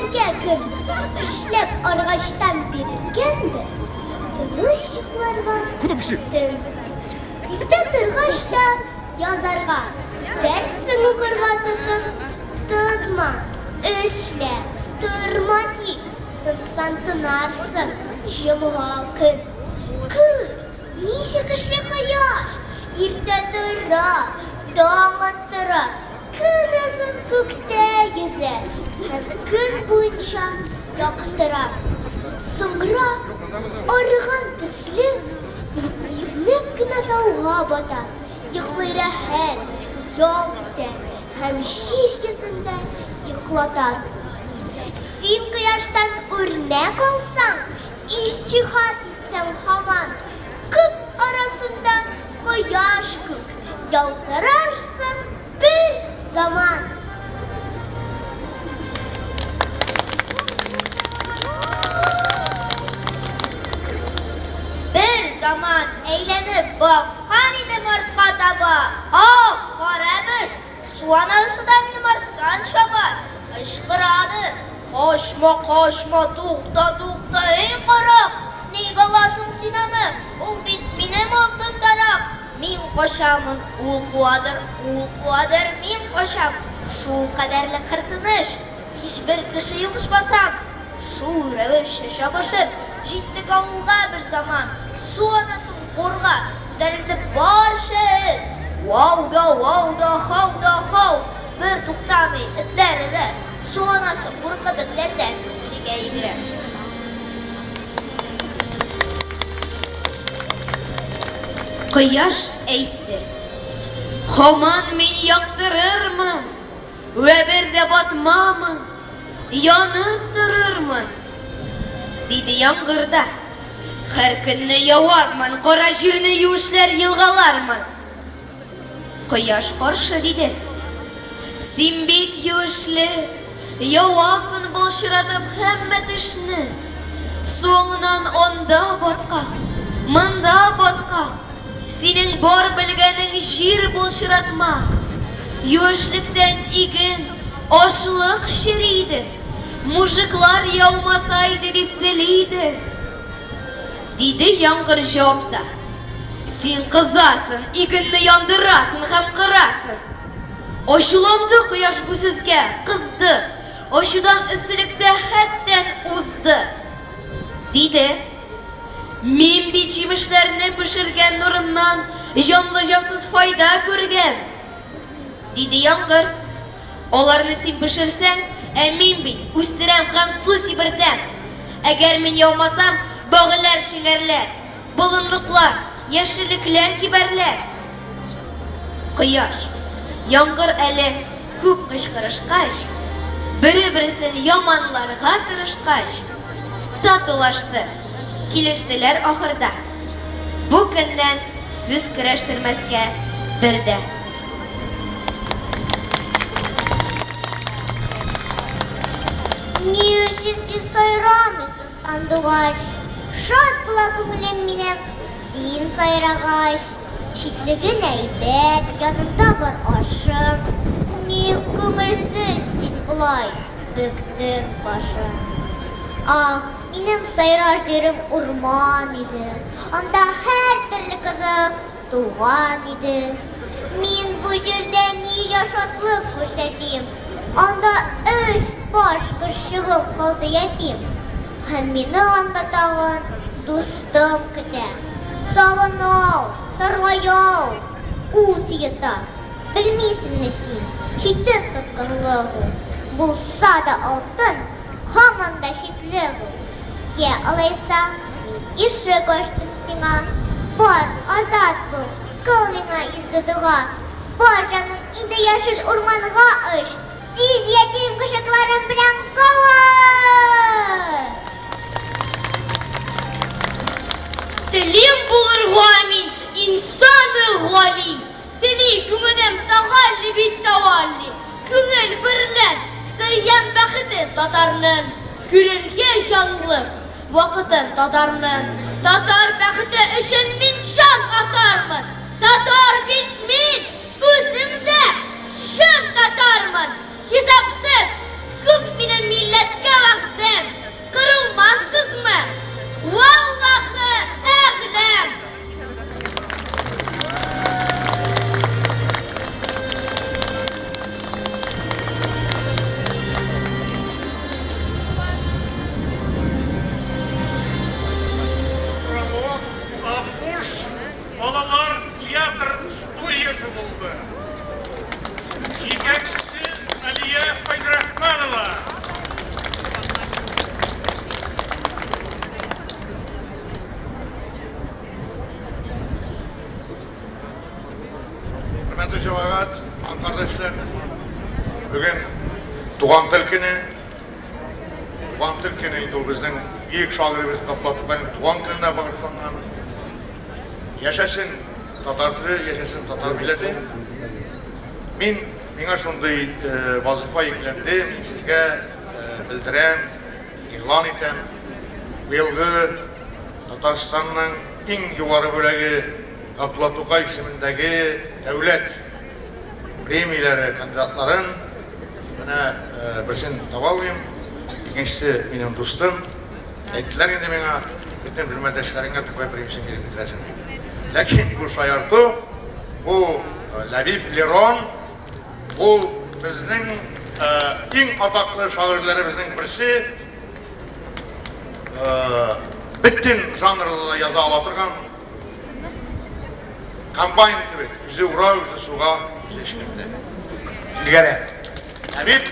Эшләргә көн, эшләп аргачтан бирелгәндер, тыныч йокларга төн. Иртә торгач та язарга, дәрсең укырга тотын, тынма, эшлә, торма тик, тынсаң тынарсың, җомга көн. Көр, ничек эшли кояш, иртә тора, таң аттыра, Көнозын күктә йөзә һәм көн буенча яктыра. Соңрак, арыган төсле, ул иренеп кенә тауга бата, йоклый рәхәт, ял итә һәм җир йөзендә йоклата. Син кояштан үрнәк алсаң, иҗтиһад итсәң һаман, күп арасында Кояш күк ялтырарсың бер заман. Бер заман әйләнеп баккан идем артка таба. Ах, харап эш! Су анасы да минем арттан чаба, кычкырадыр. Качма, качма, тукта, тукта, эй карак! Ник аласың син аны? Ул бит минем алтын тарак! Мин качамын, ул куадыр, ул куадыр, мин качам. Шул кадәрле кыртыныч, һичбер кеше юк ичмасам. Шул рәвешчә чабышып, җиттек авылга бер заман. Су анасын куарга күтәрелде барча эт. Вау да вау да, хау да хау, бер туктамый этләр өрә. Су анасы куркып этләрдән кирегә йөгерә. Кояш әйтте, Һаман мин яктырырмын, вә бер дә батмамын, янып торырмын. Диде яңгыр да, Һәр көнне явармын, кара җирне юешләр елгалармын. Кояш каршы, диде. Син бик юешле, явасын былчыратып һәммә төшне. Соңыннан анда баткак, монда баткак. Синең бар белгәнең җир былчыратмак. Юешлектән иген, ашлык чери иде. Мужиклар яумаса иде дип тели иде. Диде яңгыр җавапта. Син кызасың, игенне яндырасың һәм кырасың. Ачуланды кояш бу сүзгә, кызды. Ачудан эсселектә хәттән узды. Диде. Мин бит җимешләрне пешергән нурыннан җанлы-җансыз файда күргән. Диде яңгыр. Аларны син пешерсәң, ә мин бит үстерәм һәм су сибертәм. Әгәр мин яумасам, бәгырьләр шиңәрләр, болынлыклар, яшеллекләр кибәрләр. Кояш, яңгыр әле күп кычкырышкач, бере-берсен яманларга тырышкач, татулашты, килештеләр ахырда. Бу көннән сүз көрәштермәскә бер дә. Ни өчен син сайрамыйсың, сандугач? Шат була күңелем минем, син сайрагач. Читлеген әйбәт, янында бар ашың. Ник күңелсез син болай, бөктең башың? Ах, минем сайрар җирем урман иде. Анда һәр төрле кызык, Тулган иде. Мин бу җирдә нигә шатлык күрсәтим? Анда өч баш кошчыгым калды ятим. Һәм мине анда тагын дустым көтә. Сагына ул, саргая ул, ут йота. Белмисеңме син, читен тоткынлык ул. Булса да алтын, һаман да читлек ул. Йә, алайса, мин ишек ачтым сиңа. Бар, азат бул, кыл миңа изге дога. Бар, җаным, инде яшел урманга оч, тиз ятим кочакларым белән кавыш! Телим булырга мин инсаны гали, Тели күңелем тәгалли бит тәвалли, Күңел берлән сөям бәхетен татарнын, Күрергә җанлык вакытын татарнын. Татар бәхете өчен мин җан атармын, Татар бит мин, үзем дә чын татармын. Хисапсыз күп минем милләткә. Туган тел көне. Туган тел көне инде ул безнең бөек шагыйребез Габдулла Тукайның туган көненә багышланган. Яшәсен татар теле, яшәсен татар милләте. Мин миңа шундый э, вазыйфа йөкләнде, мин сезгә э, белдерәм, игълан итәм. Быелгы Татарстанның иң югары бүләге Габдулла Тукай исемендәге дәүләт премияләре кандидатларын менә берсен таба алмыйм, икенчесе минем дустым. Әйттеләр инде миңа, бөтен хезмәттәшләреңә Тукай премиясен биреп бетерәсең дип. Ләкин бу шаярту, бу Ләбиб Лерон, ул безнең иң атаклы шагыйрьләребезнең берсе, бөтен жанрда да яза ала торган Комбайн кебек, үзе ура, үзе суга, үзе эшкәртә. Өлгерә. Хәбиб.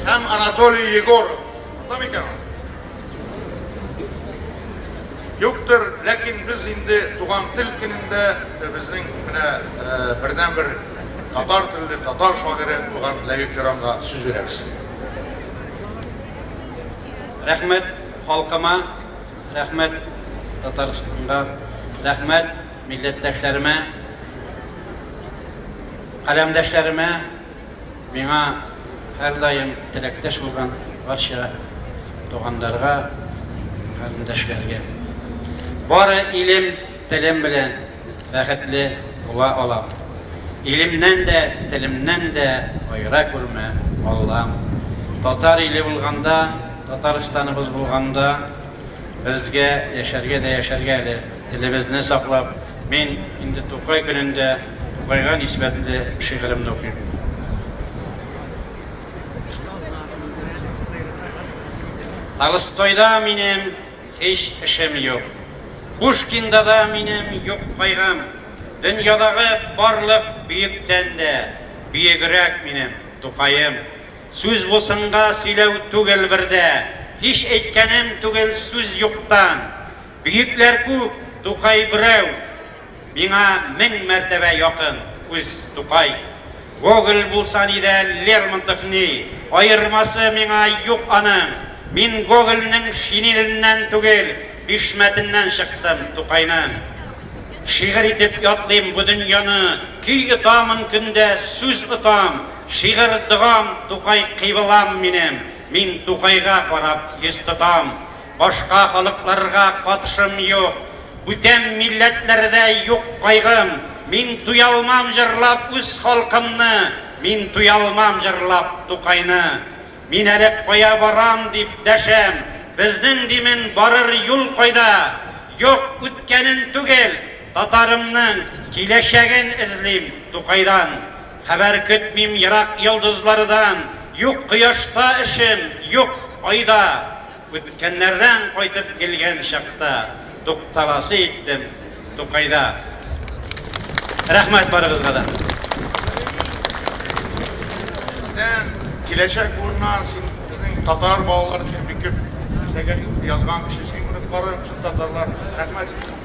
Һәм Анатолий Егоров. Монда микән ул? Юктыр, ләкин без инде туган тел көнендә э, безнең менә э, бердәнбер татар телле татар шагыйре булган Ләбиб Леронга сүз бирәбез. Рәхмәт халкыма, рәхмәт Татарстанга, рәхмәт милләттәшләремә, каләмдәшләремә, миңа һәрдаим теләктәш булган барча туганнарга, карендәшләргә. Бары илем, телем белән бәхетле була алам. Илемнән дә, телемнән дә аера күрмә, Аллам. Татар иле булганда, Татарстаныбыз булганда, безгә яшәргә дә яшәргә әле, телебезне саклап. Мин инде Тукай көнендә Тукайга нисбәтле шигыремне укыйм. Толстойда минем Һич эшем юк. Пушкинда да минем юк кайгым. Дөньядагы барлык бөектән дә бөегрәк минем Тукаем. Сүз булсынга сөйләү түгел бер дә, һич әйткәнем түгел сүз юктан. Бөекләр күп, Тукай берәү. Миңа мең мәртәбә якын үз Тукай. Гоголь булса ни дә, Лермонтов ни, аермасы миңа юк аның. Мин Гогольнең шинеленнән түгел, бишмәтеннән чыктым Тукайның. Шигырь итеп ятлыйм бу дөньяны, көй отамын көндә, сүз отам. Шигырь догам, Тукай кыйблам минем, мин Тукайга карап йөз тотам. Башка халыкларга катышым юк, Бүтән милләтләрдә юк кайгым. Мин туялмам җырлап үз халкымны, Мин туялмам җырлап Тукайны. Мин әле кая барам дип дәшәм, Безнең, димен, барыр юл кайда? Юк, үткәнен түгел, татарымның Киләчәген эзлим Тукайдан. Хәбәр көтмим ерак йолдызлардан, Юк кояшта эшем, юк айда. Үткәннәрдән кайтып килгән чакта тукталасы иттем Тукайда. Рәхмәт барыгызга да. Бездән, киләчәк буыннан син безнең татар балалары өчен бик күп эшләгән, язган кеше син оныкларың, чын татарлар. Рәхмәт сиңа.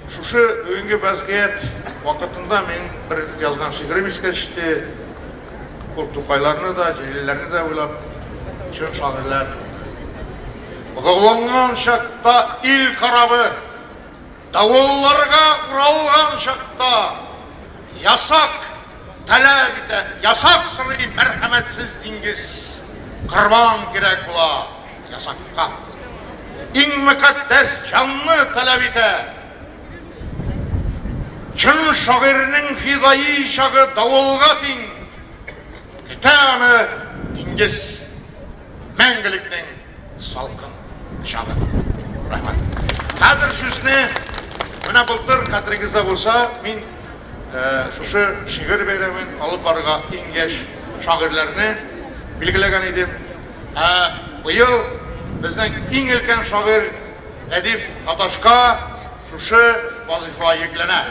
Шушы бүгенге вәзгыять вакытында мин бер язган шигырем искә төште. Ул Тукайларны да, Җәлилләрне дә уйлап, чын шагыйрьләр турында. Богауланган чакта ил корабы, давылларга уралган чакта, ясак таләп итә, ясак сорый мәрхәмәтсез диңгез, корбан кирәк була. Ясакка. Иң мөкатдәс җанны таләп итә. Чын шагыйрьнең фидаи чагы давылга тиң. Көтә аны диңгез, мәңгелекнең салкын чагы. Рәхмәт. Хәзер сүзне менә былтыр хәтерегездә булса, мин э, шушы шигырь бәйрәмен алып барырга иң яшь шагыйрьләрне билгеләгән идем. Ә быел безнең иң өлкән шагыйрь Рәдиф Гаташка шушы вазыйфа йөкләнә.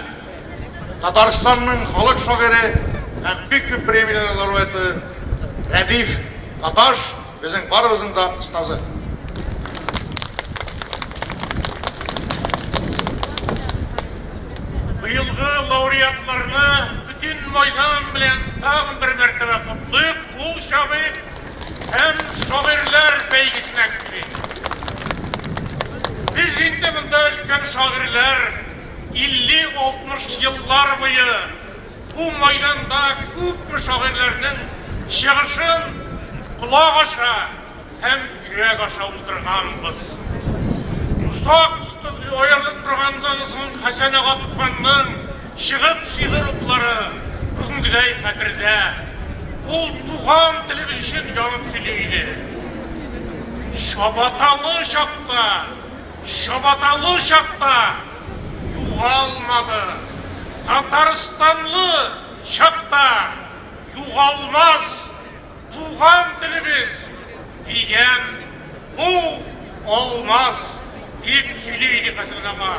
Татарстанның халык шагыйре һәм бик күп премияләр лауреаты Рәдиф Гаташ безнең барыбызның да остазы. Лауреатларны бөтен майдан белән тагын бер мәртәбә котлыйк, кул чабыйк һәм шагыйрьләр бәйгесенә күчик. Без инде монда өлкән шагыйрьләр 50-60 еллар буе бу майданда күпме шагыйрьләрнең чыгышын колак аша һәм йөрәк аша уздырганбыз. Озак аерылып торганнан соң Хәсән ага Туфанның чыгып шигырь укулары бүгенгедәй хәтердә. Ул туган телебез өчен янып сөйли иде. Чабаталы чакта, чабаталы чакта югалмады. Татарстанлы чакта югалмас. Туган телебез дигән бу алмаз, дип сөйли иде Хәсән ага.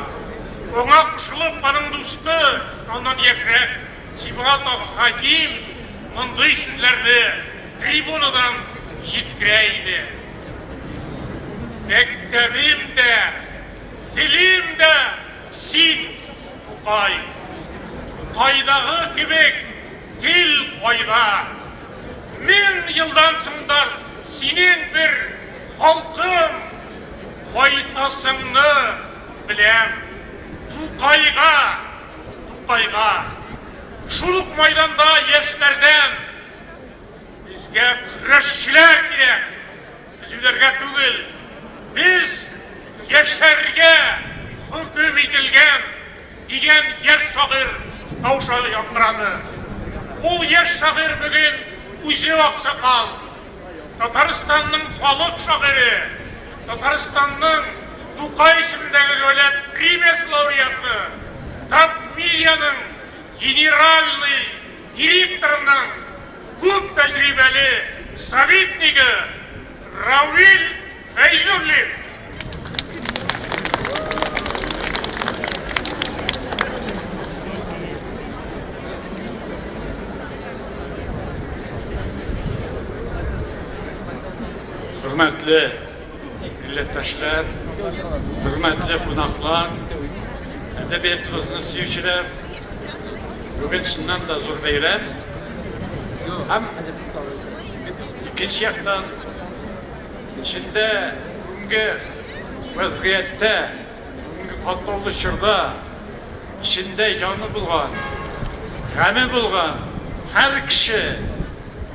Аңа кушылып, аның дусты, аннан яшьрәк Сибгат ага Хәким мондый сүзләрне трибунадан җиткерә иде. Мәктәбем дә, телем дә син, Тукай. Тукайдагы кебек Тел кайда? 1000 елдан соң да синең бер халкың кайтасыңны беләм. Тукайга, Тукайга. Шул ук майданда яшьләрдән безгә көрәшчеләр кирәк. Без үләргә түгел, без яшәргә хөкем ителгән. Дигән яшь шагыйрь тавышы яңгырады. Ул яшь шагыйрь бүген үзе аксакал, Татарстанның халык шагыйре, Татарстанның Тукай исемендәге дәүләт премиясе лауреаты, Татмедианың генеральный директорының күп тәҗрибәле советнигы Равил Фәйзуллин. Хөрмәтле милләттәшләр, хөрмәтле кунаклар, әдәбиятыбызны сөючеләр, бүген чыннан да зур бәйрәм. Һәм икенче яктан Эчендә бүгенге вәзгыятьтә, бүгенге катлаулы чорда эчендә җаны булган, гаме булган һәр кеше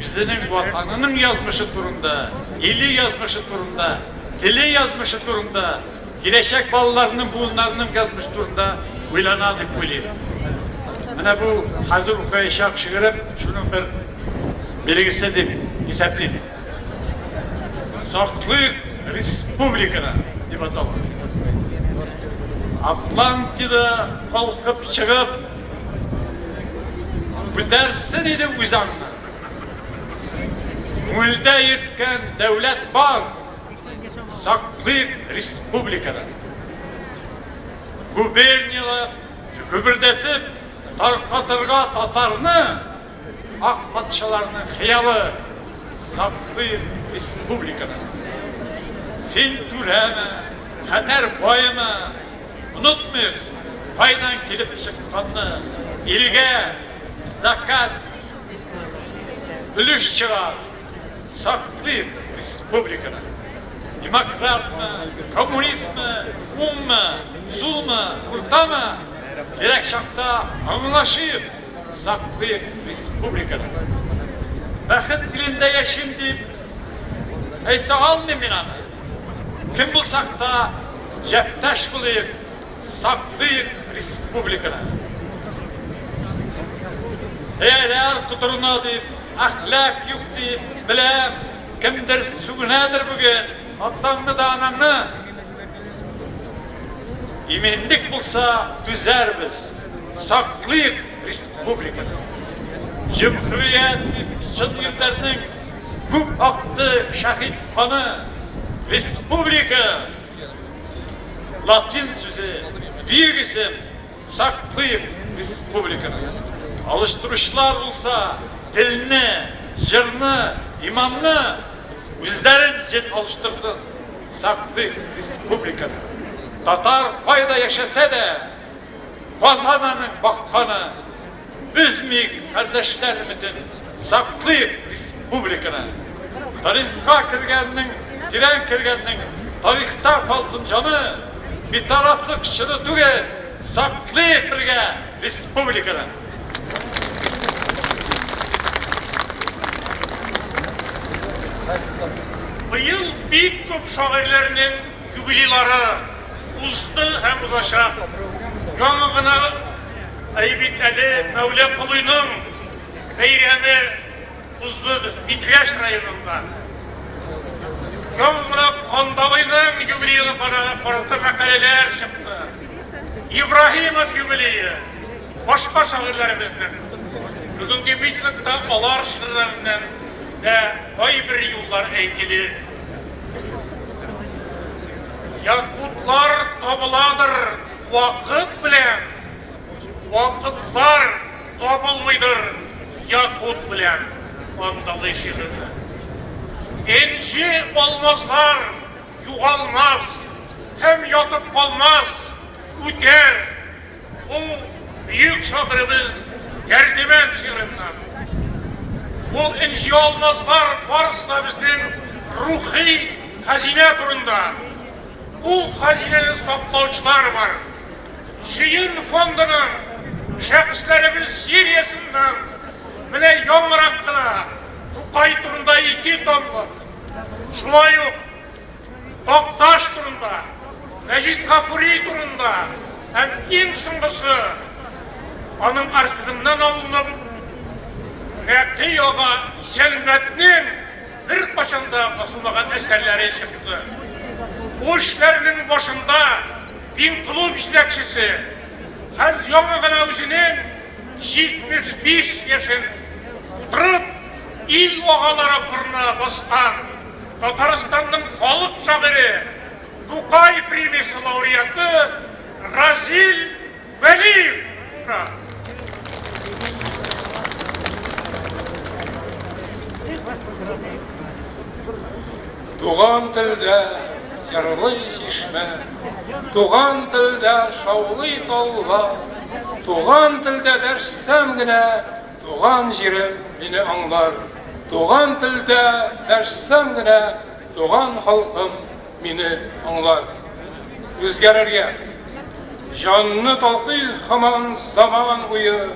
үзенең Ватанының язмышы турында, иле язмышы турында, теле язмышы турында, киләчәк балаларының, буыннарының язмышы турында уйлана дип уйлыйм. Менә бу хәзер укыячак шигырем шуның бер билгесе дип исәплим. Саклыйк республиканы дип атала. Атлантида калкып чыгып, күтәрсен иде үз аңны. Күңелдә йөрткән дәүләт бар, саклыйк республиканы. Губернияләп, гөбердәтеп, таркатырга татарны, Ак патшаларның хыялы саклыйк республиканы. Син түрәме, хәтәр баймы, онытмыйк, кайдан килеп чыкканны, илгә закат, өлеш чыгар, саклыйк республиканы. Демократмы, коммунистмы, уңмы, сулмы, уртамы, кирәк чакта аңлашыйк, Саклыйк республиканы. Бәхет илендә яшим дип әйтә алмыйм мин аны. Кем булсак та, җәптәш булыйк, саклыйк республиканы. Бәяләр котырына дип, әхлак юк дип, беләм, кемдер сүгенәдер бүген, атаңны да анаңны. Иминлек булса, түзәрбез, саклыйк республиканы. Җөмһүрият дип чын ирләрнең күп акты шәһит каны. Республика, латин сүзе, бөек исем, саклыйк республиканы. Алыштыручылар булса, телне, җырны, иманны үзләрен җен алыштырсын. Саклыйк республиканы. Татар кайда яшәсә дә, Казан аның бакканы. Өзмик кардәшләр өметен, саклыйк республиканы. Тарихка кергәннең, тирән кергәннең тарихта калсын җаны. Битарафлык чоры түгел, саклыйк бергә республиканы. Быел бик күп шагыйрьләрнең юбилейлары узды һәм узачак. Яңа гына әй бит әле Мәүлә Колыйның бәйрәме узды Питрәч районында. Яңа гына Кандалыйның юбилеена карата мәкаләләр чыкты. Ибраһимов юбилее, башка шагыйрьләребезнең. Бүгенге митингта алар шигырьләреннән дә кайбер юллар әйтелер. Якутлар табыладыр вакыт белән, вакытлар табылмыйдыр якут белән. Кандалый шигыреннән. Энҗе алмазлар югалмас һәм ятып калмас, үтәр. Бу бөек шагыйребез Дәрдемәнд шигыреннән. Бу энҗе алмазлар барысы да безнең рухи хәзинә турында. Ул хәзинәне саклаучылар бар. Җыен фондының шәхесләребез сериясеннән менә яңарак кына Тукай турында ике томлык, шулай ук Такташ турында, Мәҗит Гафури турында һәм иң соңгысы, аның архивыннан алынып, Нәкый ага Исәнбәтнең беркайчан да басылмаган әсәрләре чыкты. Бу эшләрнең башында Пин-клуб җитәкчесе, хәзер яңа гына үзенең 75 яшен тутырып, ил агалары борынына баскан Татарстанның халык шагыйре, Тукай премиясе лауреаты Разил Вәлиев тора. Туган телдә җырлый чишмә, Туган телдә шаулый таллар, Туган телдә дәшсәм генә, Туган җирем мине аңлар, Туган телдә дәшсәм генә, Туган халкым мине аңлар. Үзгәрергә. Җанны талкый һаман заман уе,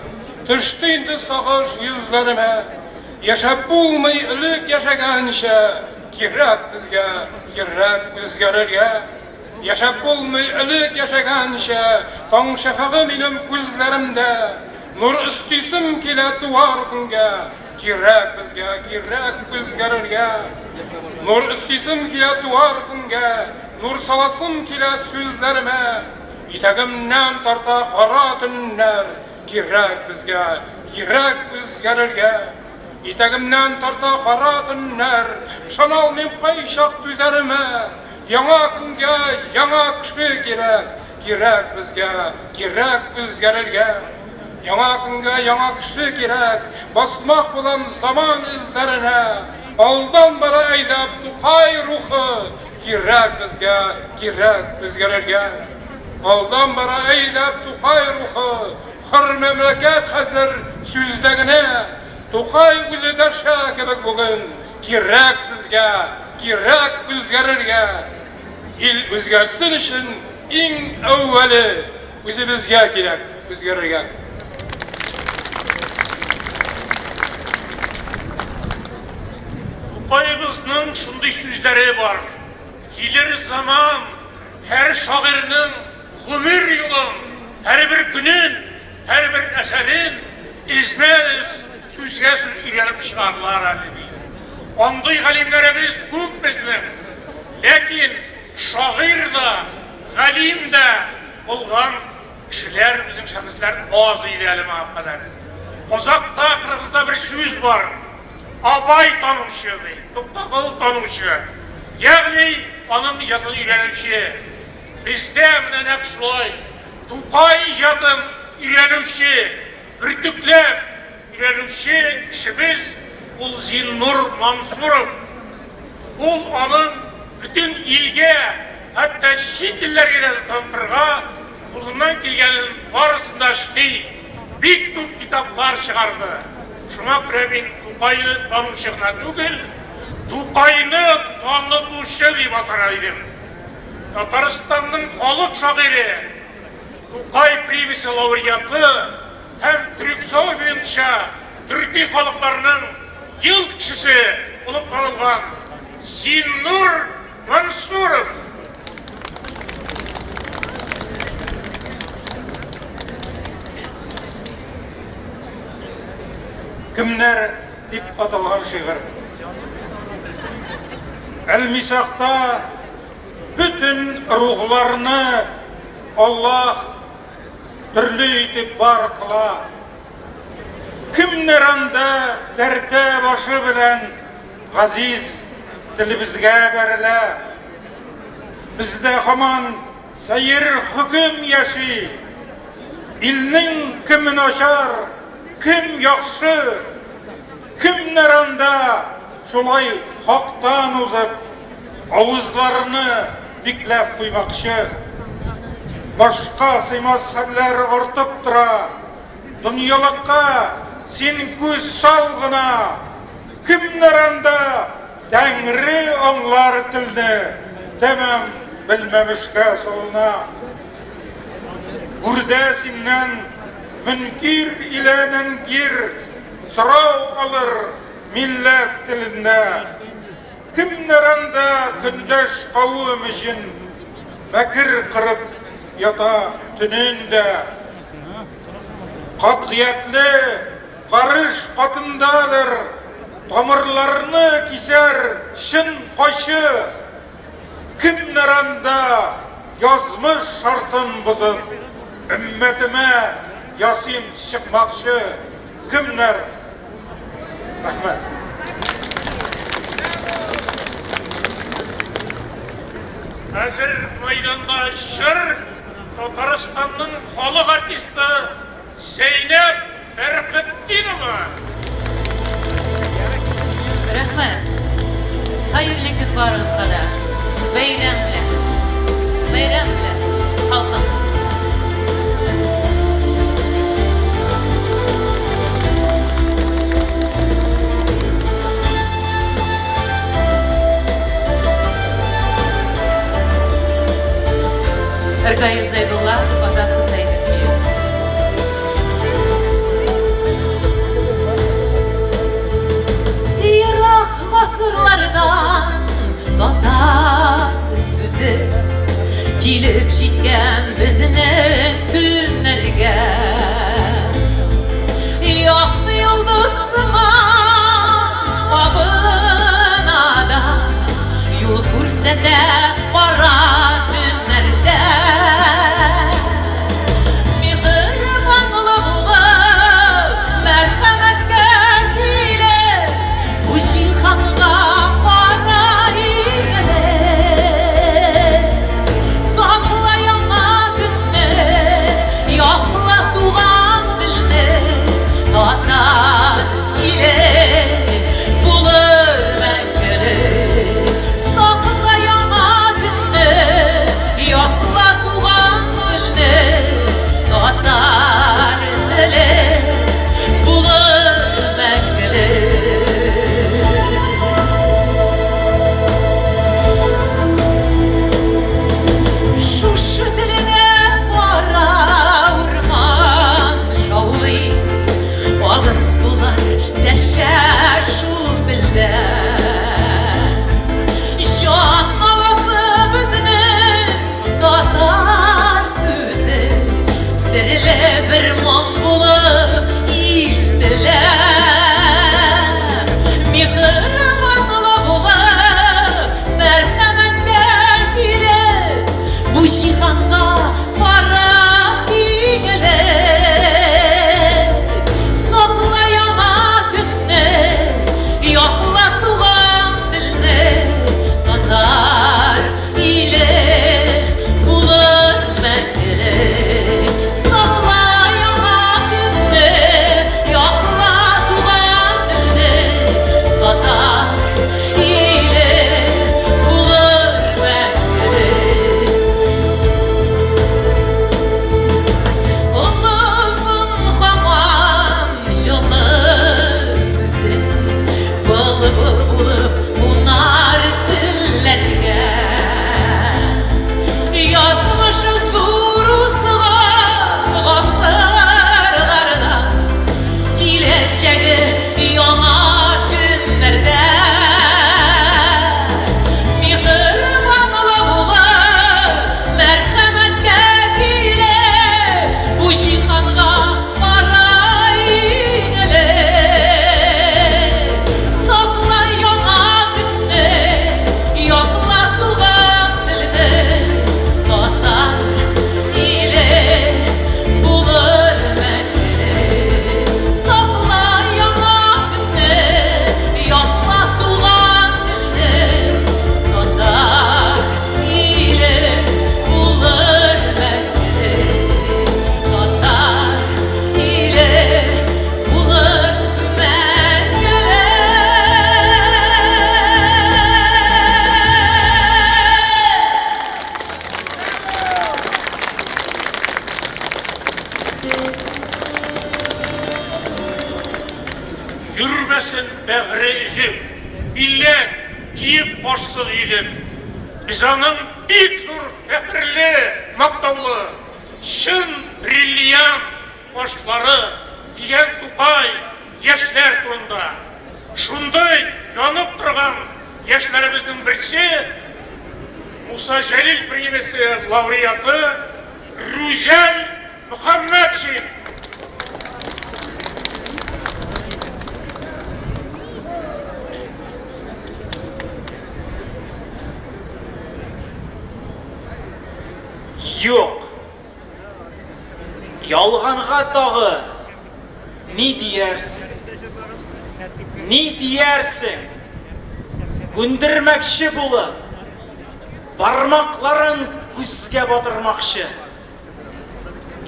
Төште инде сагыш йөзләремә. Яшәп булмый элек яшәгәнчә, Кирәк безгә, кирәк үзгәрергә. Яшәп булмый элек яшәгәнчә, Таң шәфәгы минем күзләремдә, Нур өстисем килә туар көнгә, Кирәк безгә, кирәк үзгәрергә. Нур өстисем килә туар көнгә, Нур саласым килә сүзләремә. Итәгемнән тарта кара төннәр, Кирәк безгә, кирәк үзгәрергә. Итәгемнән тарта кара төннәр, Ышана алмыйм кайчак түзәремә. Яңа көнгә яңа кеше кирәк, Кирәк безгә, кирәк үзгәрергә. Яңа көнгә яңа кеше кирәк, Басмак булам заман эзләренә. Алдан бара әйдәп Тукай рухы, Кирәк безгә, кирәк үзгәрергә. Алдан бара әйдәп Тукай рухы, Хөр мәмләкәт хәзер сүздә генә. Тукай үзе дәшә кебек бүген, Кирәк сезгә, кирәк үзгәрергә. Ил үзгәрсен өчен иң әүвәле үзебезгә кирәк үзгәрергә. Тукаебызның шундый сүзләре бар, Килер заман, һәр шагыйрьнең гомер юлын, һәрбер көнен, һәрбер әсәрен эзмә-эз, сүзгә-сүз өйрәнеп чыгарлар әле, ди. Андый галимнәребез күп безнең. Ләкин шагыйрь дә, галим дә булган кешеләр, безнең шәхесләр аз иде әле моңа кадәр. Казакъта, кыргызда бер сүз бар, Абай танучы, ди, Туктагыл танучы, ягъни аның иҗатын өйрәнүче. Бездә менә нәкъ шулай Тукай иҗатын өйрәнүче, бөртекләп өйрәнүче кешебез ул Зиннур Мансуров. Ул аның бөтен илгә, хәтта чит илләргә дә танытырга кулыннан килгәнен барысын да эшли. Бик күп китаплар чыгарды. Шуңа күрә мин Тукайны танучы гына түгел, Тукайны танытучы дип атар идем. Татарстанның халык шагыйре, Тукай премиясе лауреаты һәм Төрксой буенча төрки халыкларның ел кешесе булып танылган Зиннур Мансуров. Кемнәр дип аталган шигырь. Әлмисакта бөтен рухларны Аллаһ төрле итеп бар кыла. Кемнәр анда тәртә башы белән газиз телебезгә бәрелә. Бездә һаман сәер хөкем яши. Илнең кеме начар, кем яхшы, кемнәр анда шулай хактан узып, авызларны бикләп куймакчы. Башка сыймас хәлләр артып тора. Дөньялыкка син күз сал гына. Кемнәр анда Тәңре аңлар телне тәмам белмәмешкә салына. Гүрдә синнән мөнкир илә нәнкир сорау алыр милләт телендә. Кемнәр анда көндәш кавем өчен мәкер кырып ята төнен дә. Катгыятьле Карыш катындадыр, тамырларны кисәр чын кайчы. Кемнәр анда язмыш шартын бозып, өммәтемә ясин чыкмакчы, кемнәр? Рәхмәт. Хәзер мәйданда җыр Татарстанның халык артисты Зәйнәб Фәрхетдинова. Рәхмәт. Хәерле көн барыгызга да. Бәйрәм белән. Бәйрәм белән, халкым. Ркаил Зәйдулла, Азат Хөсәенов көе. Ерак гасырлардан татар сүзе килеп җиткән безнең көннәргә. Якты йолдыз сыман кабына да, юл күрсәтә кара төннәрдә. Миһербанлы булып, мәрхәмәткә килеп, бу җиһанга кара игелек. Сакла яңа көнне, якла туган телне, татар иле булыр мәңгелек. Сакла яңа көнне, бәгъре өзек, Милләт, киеп башсыз йөзек. Без аның бик зур фәхерле, мактаулы, Чын бриллиант кашлары, дигән Тукай яшьләр турында. Шундый янып торган яшьләребезнең берсе, Муса Җәлил премиясе лауреаты Рүзәл Мөхәммәтшин. Юк. Ялганга тагы ни диярсең? Ни диярсең? Күндермәкче булып, бармакларын күзгә батырмакчы.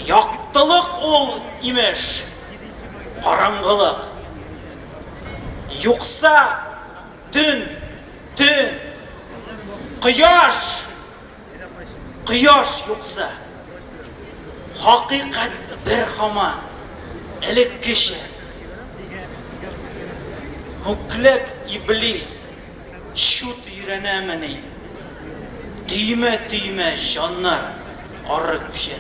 Яктылык ул, имеш, караңгылык. Юкса, төн, төн. Кояш, Кояш юкса, хакыйкать бер һаман, элеккечә. Мүкләк иблис чут өйрәнәмени, төймә-төймә җаннар ары күчә.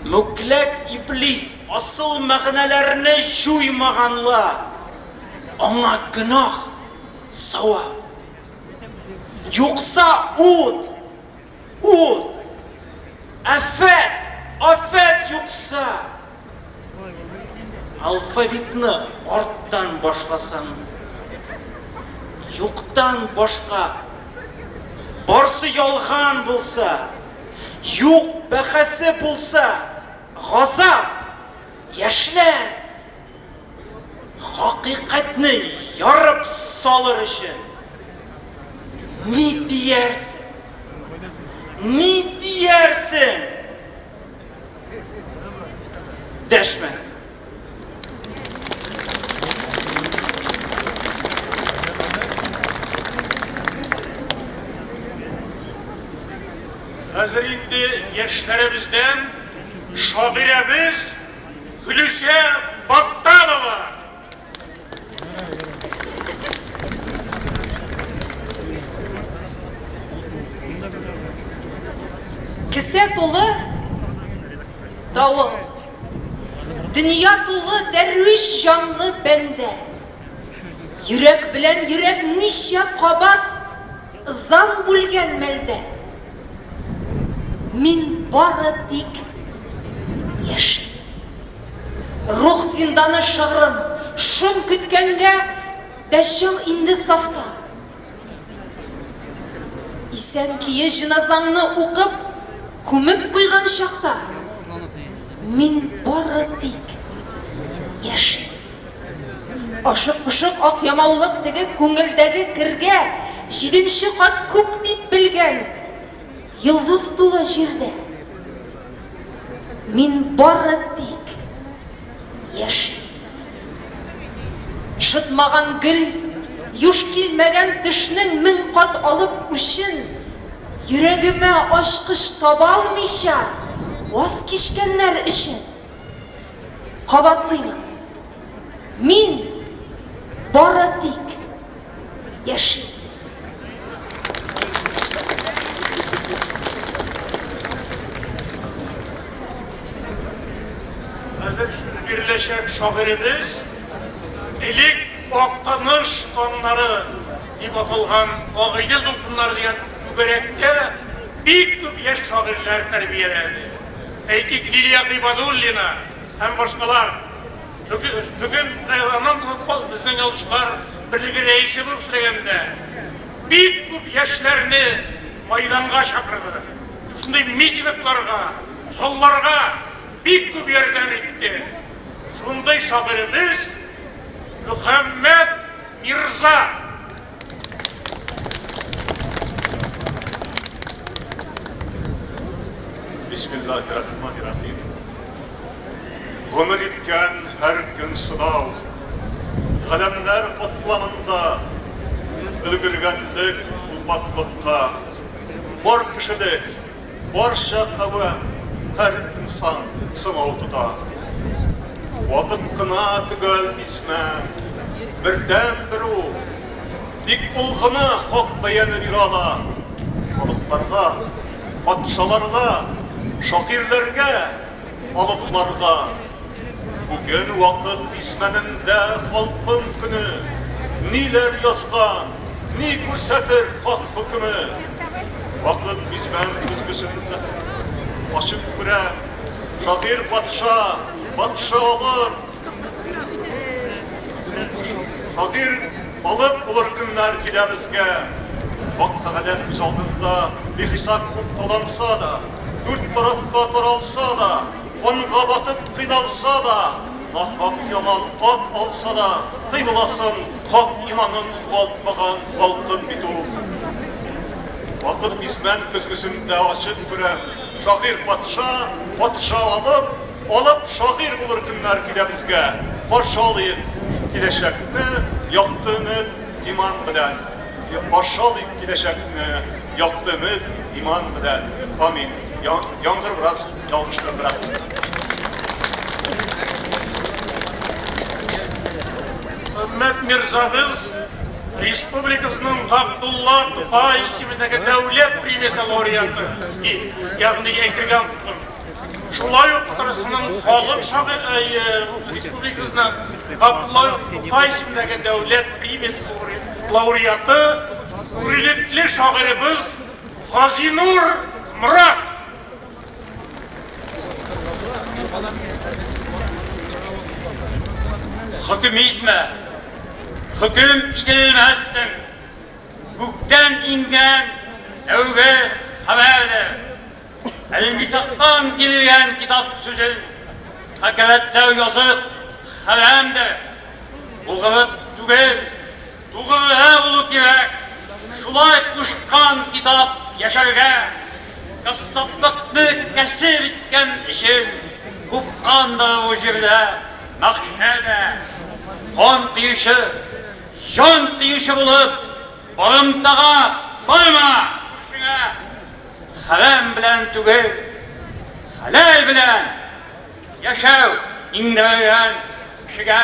Мүкләк иблис асыл мәгънәләрне җуймаган ла, аңа гөнаһ, савап. Юкса ут, ут, афәт, афәт юкса. Алфавитны арттан башласаң, юктан башка, барсы ялган булса, юк бәһасе булса, газап, яшьләр. Хакыйкатьне ярып салыр өчен ни диярсең? Ни диярсең? Дәшмә. Хәзер инде яшьләребездән шагыйрәбез Гөлүсә Батталова! Кесә тулы давыл. Дөнья тулы дәрвиш җанлы бәндә. Йөрәк белән йөрәк ничә кабат ызан бүлгән мәлдә. Мин бары тик яшим. Рух зинданы шыгрым, шом көткәнгә Дәҗҗал инде сафта. Исән кие җеназаңны укып, күмеп куйган чакта, мин бары тик яшим. Ашык-пошык ак ямаулык тегеп күңелдәге кергә җиденче кат күк дип белгән йолдыз тулы җирдә мин бары тик яшим. Шытмаган гөл, юш килмәгән төшнең 1000 кат алып үчен, йөрәгемә ачкыч табалмыйча ваз кичкәннәр өчен. Кабатлыймын. Мин бары тик яшим. Хәзер сүз биреләчәк шагыйребез элек Актаныш таңнары дип аталган Агыйдел дулкыннары дигән түгәрәктә бик күп яшь шагыйрьләр тәрбияләде. Әйтик, Лилия Гыйбадуллина һәм башкалар. Бүген аннан соң безнең язучылар берлеге рәисе булып эшләгәндә бик күп яшьләрне майданга чакырды. Шушындый митингларга, залларга бик күп ярдәм итте. Шундый шагыйребез Мөхәммәт Мирза. Бисмиллаһи-рахмани-рахим. Гомер иткән һәр көн сынау, Галәмнәр катламында Өлгергәнлек олпатлыкка. Бар кешелек, барча кавем, Һәр инсан сынау тота. Вакыт кына төгәл бизмән. Бердәнбер ул. Тик ул гына хак бәяне бирә ала. Халыкларга, патшаларга, шагыйрьләргә, алыпларга. Бүген вакыт бизмәнендә халкым көне. Ниләр язган, ни күрсәтер хак хөкеме? Вакыт бизмән көзгесендә ачык күрәм, шагыйрь патша, патша алыр. Шагыйрь алып булыр көннәр килә безгә. Хак Тәгалә күз алдында бихисап күп таланса да, дүрт тарафка таралса да, канга батып кыйналса да, нахак яман ат алса да, кыйбласын, хак иманын югалтмаган халкым бит ул. Вакыт бизмән көзгесендә ачык күрәм, шагыйрь патша, патша алып, Алып шагыйрь булыр көннәр килә безгә, Каршы алыйк киләчәкне якты өмет, иман белән. Каршы алыйк киләчәкне якты өмет, иман белән. Амин. Яңгыр бераз ялгыштырдырак. Хөрмәт Мирзабыз, республикабызның Габдулла Тукай исемендәге дәүләт премиясе лауреаты, ягъни әйтергә оныттым. Шулай ук Татарстанның халык шагыйре республикасының Габдулла Тукай исемендәге дәүләт премиясе лауреаты, күренекле шагыйребез Газинур Морат. Хөкем итмә, хөкем ителмәссең. Күктән иңгән тәүге хәбәрдер. Әлмисактан килгән китап сүзен хакәрәтләү язык, хәрәмдер. Угры түгел, тугры булу кирәк. Шулай кушкан китап яшәргә. Кассаплыкны кәсеп иткән өчен купкандыр бу җирдә мәхшәрдә. Кан коючы, җан кыючы булып, барымтага барма күршеңә. Хәрам белән түгел, хәләл белән яшәү иңдерелгән кешегә.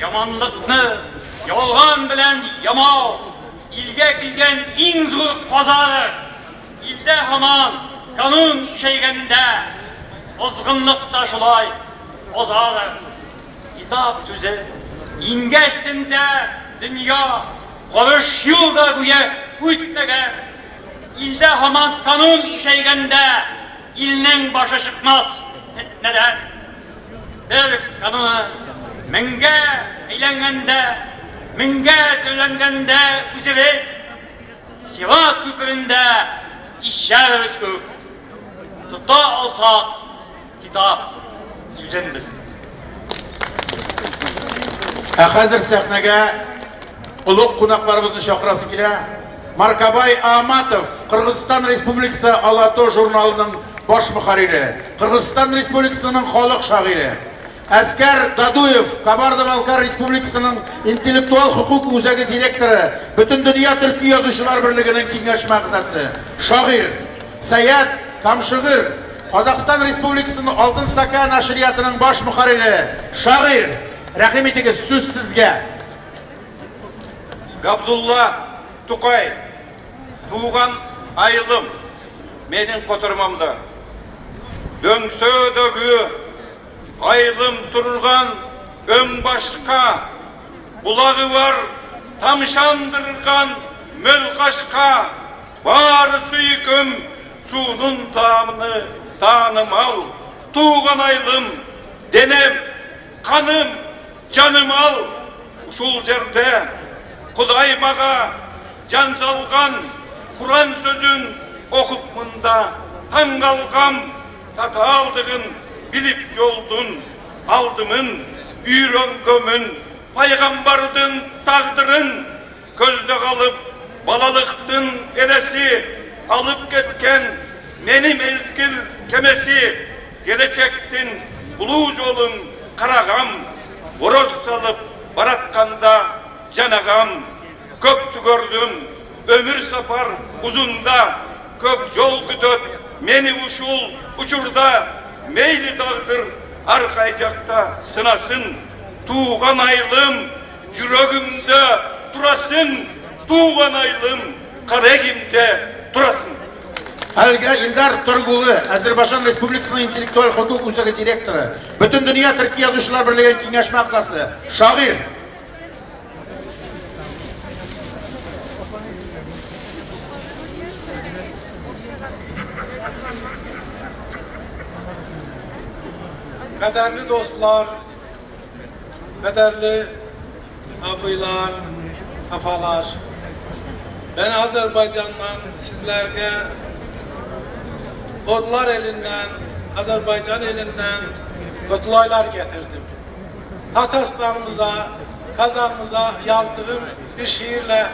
Яманлыкны ялган белән ямау илгә килгән иң зур казадыр. Илдә һаман канун ишәйгәндә, азгынлык та шулай азадыр. Китап сүзе иңгәч тендә дөнья карыш юл да гүя үтмәгән. Илдә һаман канун ишәйгәндә, илнең башы чыкмас фетнәдән. Бер кануны меңгә әйләнгәндә, меңгә төрләнгәндә үзебез Сират күперендә кичәрбез күк. Тота алсак китап сүзен без. Ә хәзер сәхнәгә олуг кунакларыбызны чакырасы килә. Маркабай Ааматов, Кыргызстан Республикасы Ала-Тоо журналының баш мөхәррире, Кыргызстан Республикасының халык шагыйре. Әскәр Дадуев, Кабарда-Балкар Республикасының интеллектуал хокук үзәге директоры, Бөтендөнья төрки язучылар берлегенең киңәшмә әгъзасы, шагыйрь. Сәят Камшыгыр, Казахстан Республикасының Алтын стака нәшриятының баш мөхәррире, шагыйрь. Рәхим итегез, сүз сезгә. Габдулла Тукай, Туган айылым, менин котормамда. Дөңсө дөгү, айылым турган өң башка, булагы бар тамшандырган мөл кашка, баары сүйкүм, суунун таамыны таанымал, тууган айылым, денем, каным, жаным ал. Ушул жерде Кудай мага жан салган Куран сөзүн окуп мында таң калгам, татаалдыгын билип жолдун алдымын үйрөнгөнмүн, пайгамбардын тагдырын көздө калып, балалыктын элеси алып кеткен мени мезгил кемеси, келечектин улуу жолун карагам, бороз салып баратканда жан агам, көптү көрдүм, өмүр сапар узунда, көп жол күтөт мени ушул учурда, мейли тагдыр ар кай жакта сынасын, тууган айылым. Жүрәгемдә торасың, туган айлым, Карәгимдә торасың. Әлгә Илдар Торгулы, Әзербайҗан Республикасының интеллектуаль хокук үзәге директоры, Бөтендөнья төрки язучылар берлеге киңәшмә әгъзасы, шагыйрь. Кадерле dostlar, Kaderli abiler, apalar, ben Azerbaycan'dan sizlerge Odlar elinden, Azerbaycan elinden kutlaylar getirdim. Tatastanımıza, Kazanımıza yazdığım bir şiirle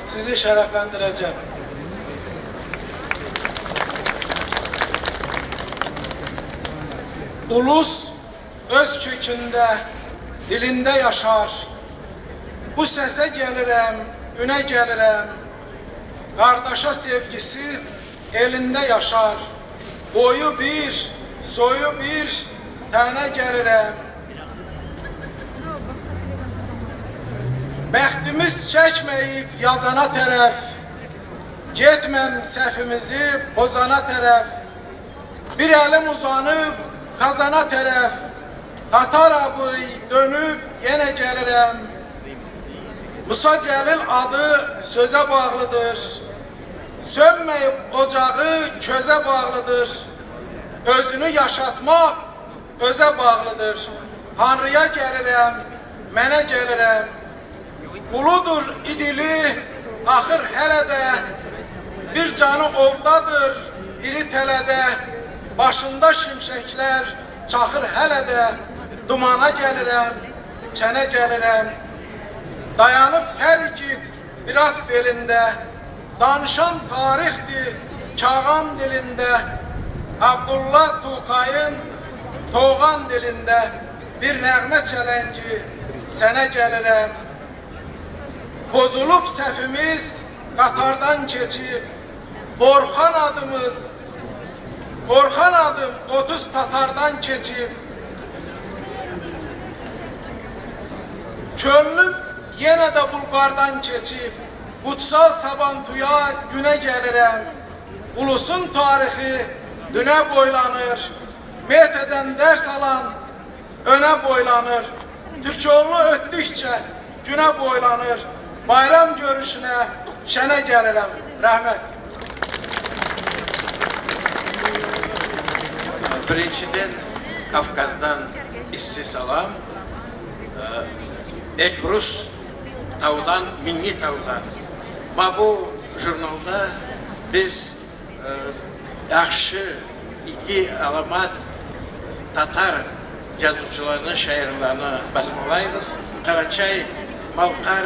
sizi şereflendireceğim. Ulus öz kökündə, dilində yaşar. Bu səsə gəlirəm, ünə gəlirəm. Qardaşa sevgisi elində yaşar. Boyu bir, soyu bir, tənə gəlirəm. Bəxtimiz çəkməyib yazana tərəf, getməm səhvimizi pozana tərəf. Bir əlim uzanıb kazana tərəf, Tatar abıy dönüb yenə gəlirəm. Musa Cəlil adı sözə bağlıdır. Sönməyib ocağı közə bağlıdır. Özünü yaşatmaq özə bağlıdır. Tanrıya gəlirəm, mənə gəlirəm. Uludur idili, axır hələ də bir canı ovdadır, biri tələdə. Başında şimşəklər çaxır hələ də. Dumana gəlirəm, çənə gəlirəm. Dayanıb hər igid bir at belində. Danışan tarixdir Kağan dilində. Abdullah Tuqayın Toğan dilində bir nəğmə çələngi sənə gəlirəm. Pozulub səhvimiz qatardan keçib. Orxan adımız, Orxan adım 30 Tatardan keçib. Könlüm yenə də Bulqardan keçib. Qutsal Sabantuya günə gəlirəm. Ulusun tarixi dünə boylanır. Metədən dərs alan önə boylanır. Türkoğlu ötdükcə günə boylanır. Bayram görüşünə şənə gəlirəm. Rəhmət. Birinciden Kafkas'dan issi salam, Elbrus taudan, Mingi taudan. Ma bu jurnalda biz yahşı iki alamat tatar yazıcılarını, şairlerini basmalaymız. Karaçay, Malkar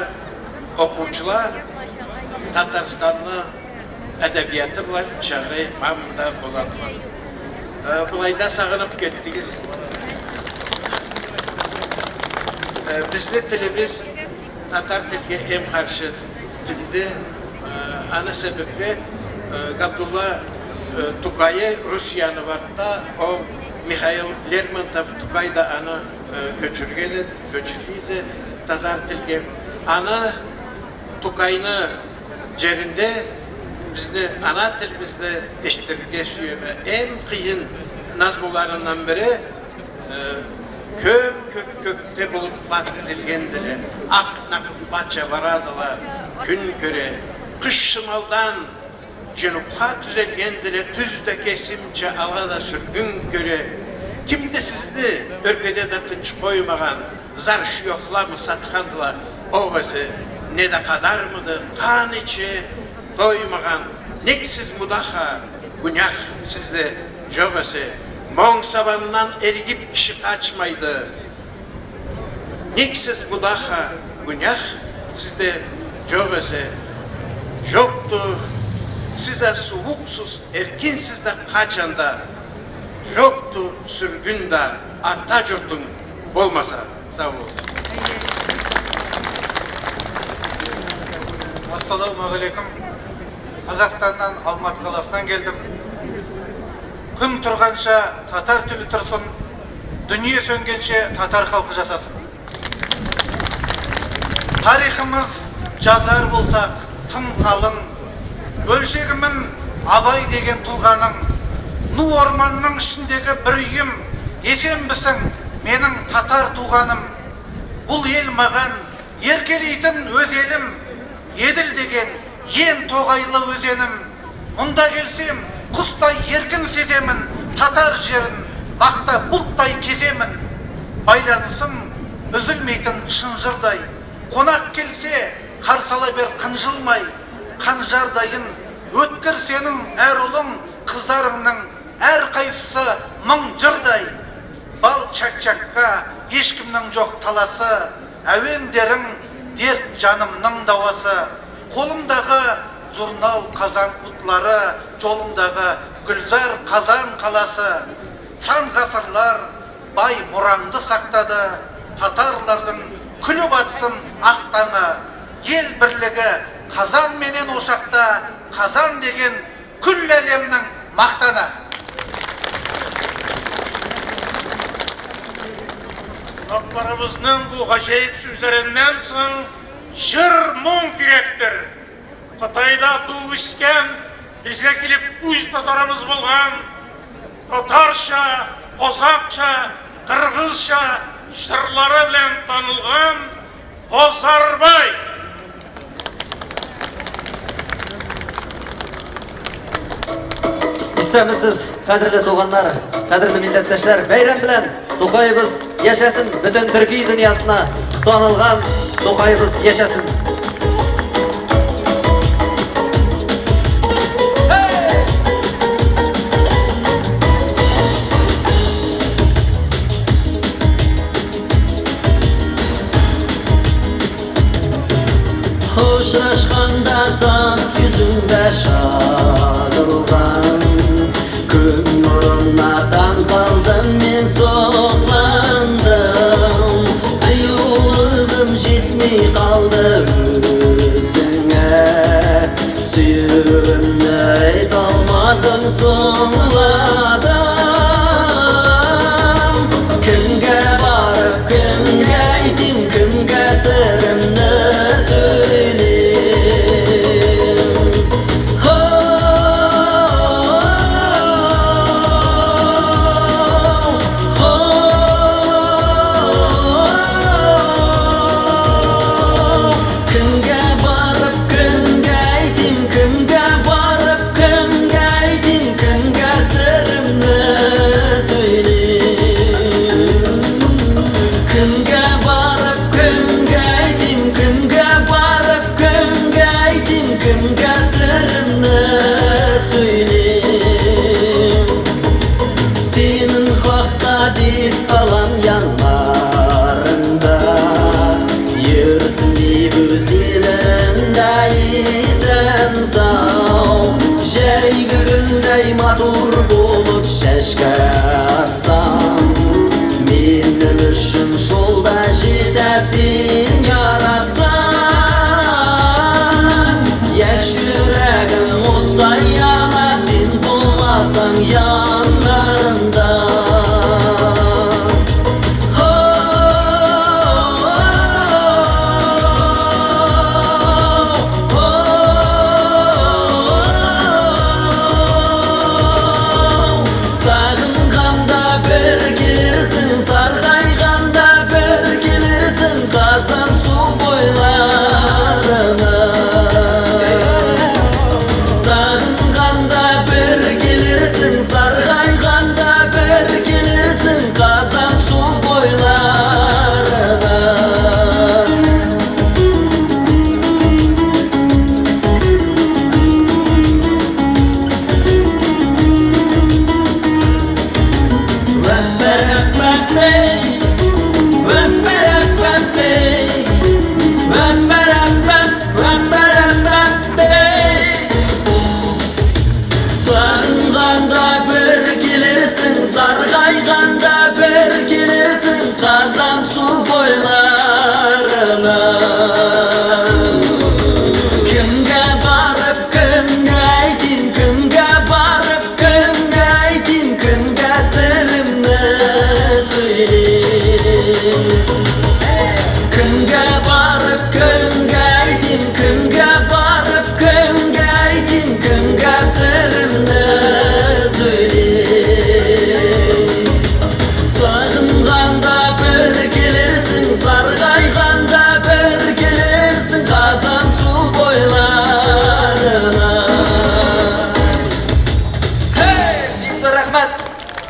okuvçular Tatarstanlı edebiyatı bular şairi mamda buladılar. Bulayda sağınıp gittiniz. Bizni tilimiz Tatar tilge em karşı tildi. Ana sebeple Gabdullah Tukay'ı Rusya'nı vardı. O Mikhail Lermontov Tukay da ana köçürgeydi Tatar tilge. Ana Tukay'ını cerinde bizni ana tilimizde eşittirge süyeme en kıyın nazmularından biri köm kök kökte bulutla dizilgendire, ak nakıtlaça varadıla gün köre, kış şimaldan cenubha tüzelgendire, tüzde kesimçe alada sürgün köre. Kimde sizni örgede de tınç koymağan, zar şu yokla satkandıla, o vese ne de kadar mıdı, kan içi doymağan, neksiz mudaha, günah sizde joq ese, Moң sabandan ergip kişi kaçmaydı. Neksiz mudaha, günah sizde joq ese, Joqtu size soğuksuz, erkinsiz de kaçanda, Joqtu sürgün de ata jurtun bolmasa. Sağ olun. Ассалаумағалейкум. Қазақстаннан, Алматы қаласынан келдім. Күн тұрғанша татар тілі тұрсын, дүние сөнгенше татар халқы жасасын. Тарихымыз жазар болсақ тым қалың. Бөлшегімін Абай деген тұлғаның. Ну орманның ішіндегі бір үйім, есенбісің, менің татар туғаным. Бұл ел маған еркелейтін өз елім, Еділ деген ең тоғайлы өзенім. Мұнда келсем, құстай еркін сеземін, татар жерін мақта бұлттай кеземін. Байланысым үзілмейтін шынжырдай. Қонақ келсе, қарсы ала бер қынжылмай. Қанжардайын өткір сенің әр ұлың, қыздарыңның әрқайсысы мың жырдай. Бал чак-чакка ешкімнің жоқ таласы, әуендерің дерт жанымның дауасы. Қолымдағы журнал Қазан утлары, жолымдағы гүлзар Қазан қаласы. Сан ғасырлар бай мұраңды сақтады, татарлардың күліп атсын ақ таңы. Ел бірлігі қазан менен ошақта, Қазан деген күллі әлемнің мақтаны. Кунакларыбызның бу гаҗәеп сүзләреннән соң җыр-моң кирәктер. Кытайда туып үскән, безгә килеп үз татарыбыз булган, татарча, казакча, кыргызча җырлары белән танылган Базарбай! Исәнмесез, кадерле туганнар, кадерле милләттәшләр. Бәйрәм белән Тукаебыз яшәсен, бөтен төрки дөньясына танылган Тукаебыз яшәсен. Очрашканда саф йөзеңдә чагылган Көн нурына таң калдым мин сокландым. Кыюлыгым җитми калды үзеңә, Сөюемне әйтә алмадым, соңладым. Кемгә барып, кемгә әйтим, кемгә серемне сөйлим? Кемгә барып, кемгә әйтим, кемгә барып, кемгә әйтим, кемгә серемне сөйлим? Кемгә барып, кемгә әйтим, кемгә барып, кемгә әйтим, кемгә серемне сөйлим? Синең хакка дип калам яннарыңда, Йөрсен дип үз илендә исән-сау. Җәйге гөлдәй матур булып чәчкә атсаң, Минем өчен шул да җитә син яратсаң. Яшь йөрәгем уттай яна, син булмасаң яннарымда. Сағынғанда бір келерсің, сарғайғанда бір келерсің, Қазан су бойларына. Сағынғанда бір келерсің, сарғайғанда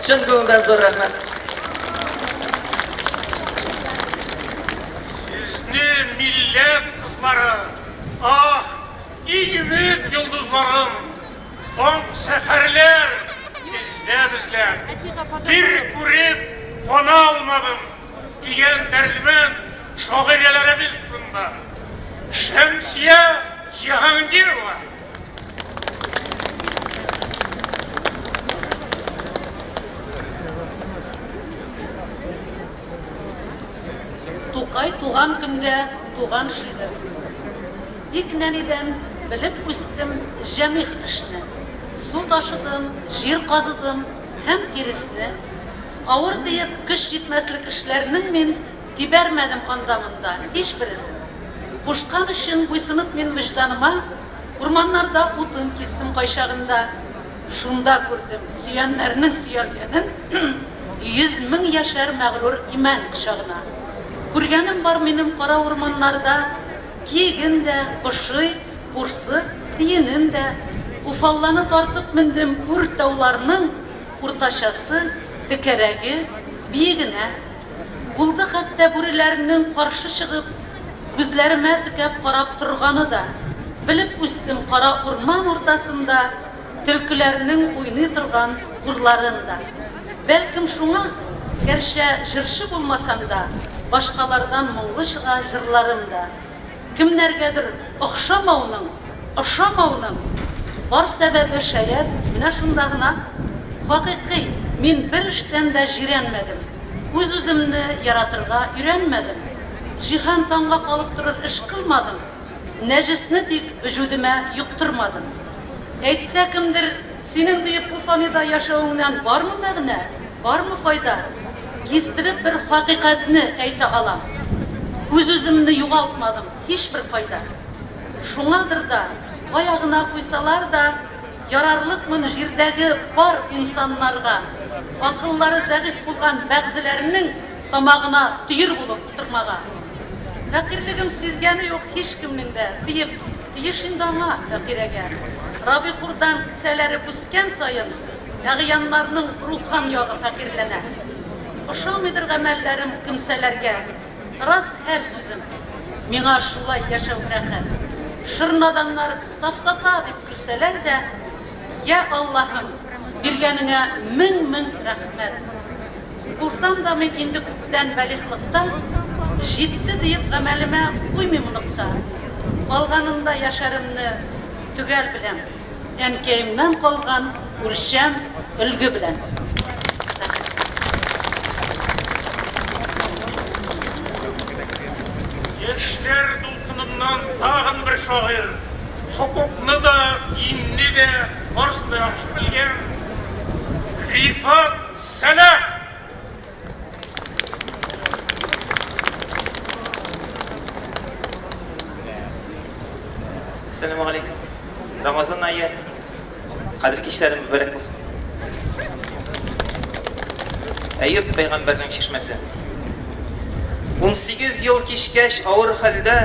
Чын күңелдән зур рәхмәт. Сезне милләт кызлары, ах, и өмет йолдызларым, таң сәхәрләр эзләп-эзләп, бер күреп кана алмадым, дигән Дәрдемәнд шагыйрәләребез турында Шәмсия Җиһангирова. Тукай туган көндә туган шигырь. Бик нәнидән белеп үстем җәмигъ эшне. Су ташыдым, җир казыдым һәм тиресне. Авыр диеп, көч җитмәслек эшләрнең мин тибәрмәдем анда-монда һичбересен. Кушкан өчен буйсынып мин вөҗданыма, урманнарда утын кистем кайчагында. Шунда күрдем сөяннәрнең сөялгәнен 100.000 яшәр мәгърур имән кочагына. Күргәнем бар минем кара урманнарда киеген дә, пошый, бурсык, тиенен дә. Уфалланы тартып мендем үр тауларның уртачасы, текәрәге, биегенә. Булды хәтта бүреләрнең каршы чыгып, күзләремә текәп карап торганы да. Белеп үстем кара урман уртасында төлкеләрнең уйный торган гурларын да. Бәлкем шуңа, гәрчә җырчы булмасам да, башкалардан моңлы чыга җырларым да. Кемнәргәдер охшамауның, ошамауның бар сәбәбе, шаять, менә шунда гына. Хакыйкый, мин бер эштән дә җирәнмәдем, үз-үземне яратырга өйрәнмәдем, җиһан таңга калып торыр эш кылмадым, нәҗесне тик вөҗүдемә йоктырмадым. Әйтсә кемдер, синең диеп бу фанида яшәвеңнән бармы мәгънә, бармы файда? Кистереп бер хакыйкатьне әйтә алам, үз-үземне югалтмадым һичбер кайда. Шуңадыр да, кая гына куйсалар да, ярарлыкмын җирдәге бар инсаннарга. Акыллары зәгыйфь булган бәгъзеләренең тамагына төер булып утырмага. Фәкыйрьлегем сизгәне юк һичкемнең дә, диеп, тиеш инде аңа, фәкыйрәгә. Рабихурдан кесәләре үскән саен, Әгъяннарның рухан ягы фәкыйрьләнә. Ошамыйдыр гамәлләрем кемсәләргә, Рас һәр сүзем. Миңа шулай яшәү рәхәт. Шыр наданнар сафсата дип көлсәләр дә, Йә Аллаһым, биргәнеңә мең-мең рәхмәт. Булсам да мин инде күптән балигълыкта, Җитте диеп гамәлемә куймыйм нокта. Калганында яшәремне төгәл беләм. Әнкәемнән калган үлчәм, өлге белән. Яшьләр дулкыныннан тагын бер шагыйрь, хокукны да, динне дә, барысын да яхшы белгән Рифат Сәлах! Ассаламу алейкум. Рамазан айы кадер кичләре мөбарәк булсын. Әюп пәйгамбәрнең чишмәсе. 18 ел кичкәч авыр хәлдә,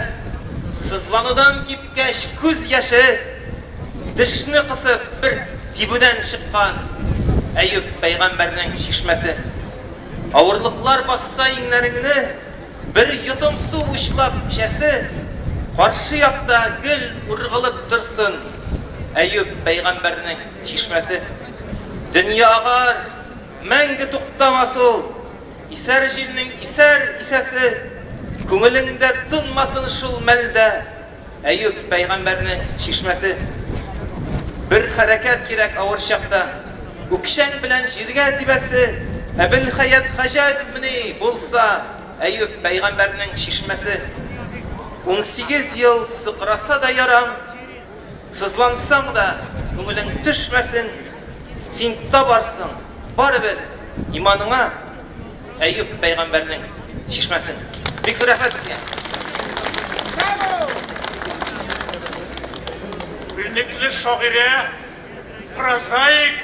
сызланудан кипкәч күз яше, тешне кысып бер тибүдән чыккан Әюп пәйгамбәрнең чишмәсе. Авырлыклар басса иңнәреңне, Бер йотым су учлап эчәсе, Каршы якта гел ургылып торсын Әюп пәйгамбәрнең чишмәсе. Дөнья агар, мәңге туктамас ул, Исәр җилнең исәр исәсе, Күңелеңдә тынмасын шул мәлдә Әюп пәйгамбәрнең чишмәсе. Бер хәрәкәт кирәк авыр чакта, Үкчәң белән җиргә тибәсе, Әбелхәят хаҗәтмени булса, Әюп пәйгамбәрнең чишмәсе. 18 ел сыкраса да яраң, Сызлансаң да, күңелең төшмәсен, Син табарсың, барыбер, иманыңа. Әюп пәйгамбәрнең чишмәсен. Бик зур рәхмәт сезгә. Күренекле шагыйрә, прозаик,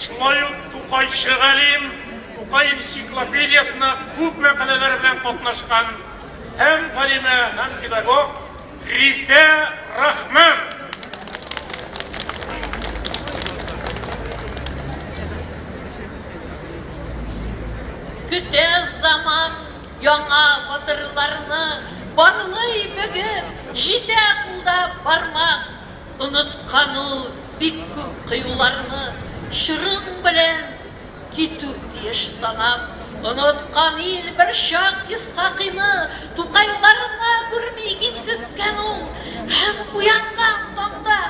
шулай ук Тукайчы галим, Тукай энциклопедиясенә күп мәкаләләр белән катнашкан һәм галимә, һәм педагог Рифә Рахман. Көтә заман яңа батырларны, Барлый бөгеп, җитә кулда бармак. Оныткан ул бик күп кыюларны, Чорың белән китү тиеш санап. Оныткан ил берчак Исхакыйны, Тукайларны күрми кимсеткән ул. Һәм уянган таңда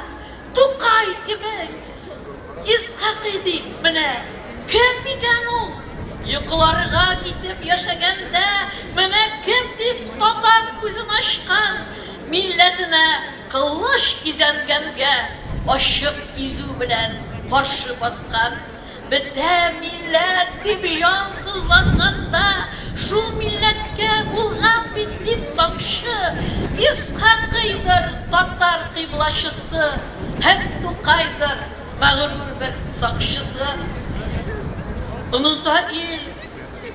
Тукай кебек Исхакый дип, менә кем икән ул? Йокыларга китеп яшәгәндә, менә кем дип татар күзен ачкан, милләтенә кылыч кизәнгәнгә ачык изү белән каршы баскан. Бетә милләт дип җан сызланганда, шул милләткә булган бит дип тамчы, Исхакыйдыр татар кыйблачысы һәм Тукайдыр мәгърур бер сакчысы. Оныта ил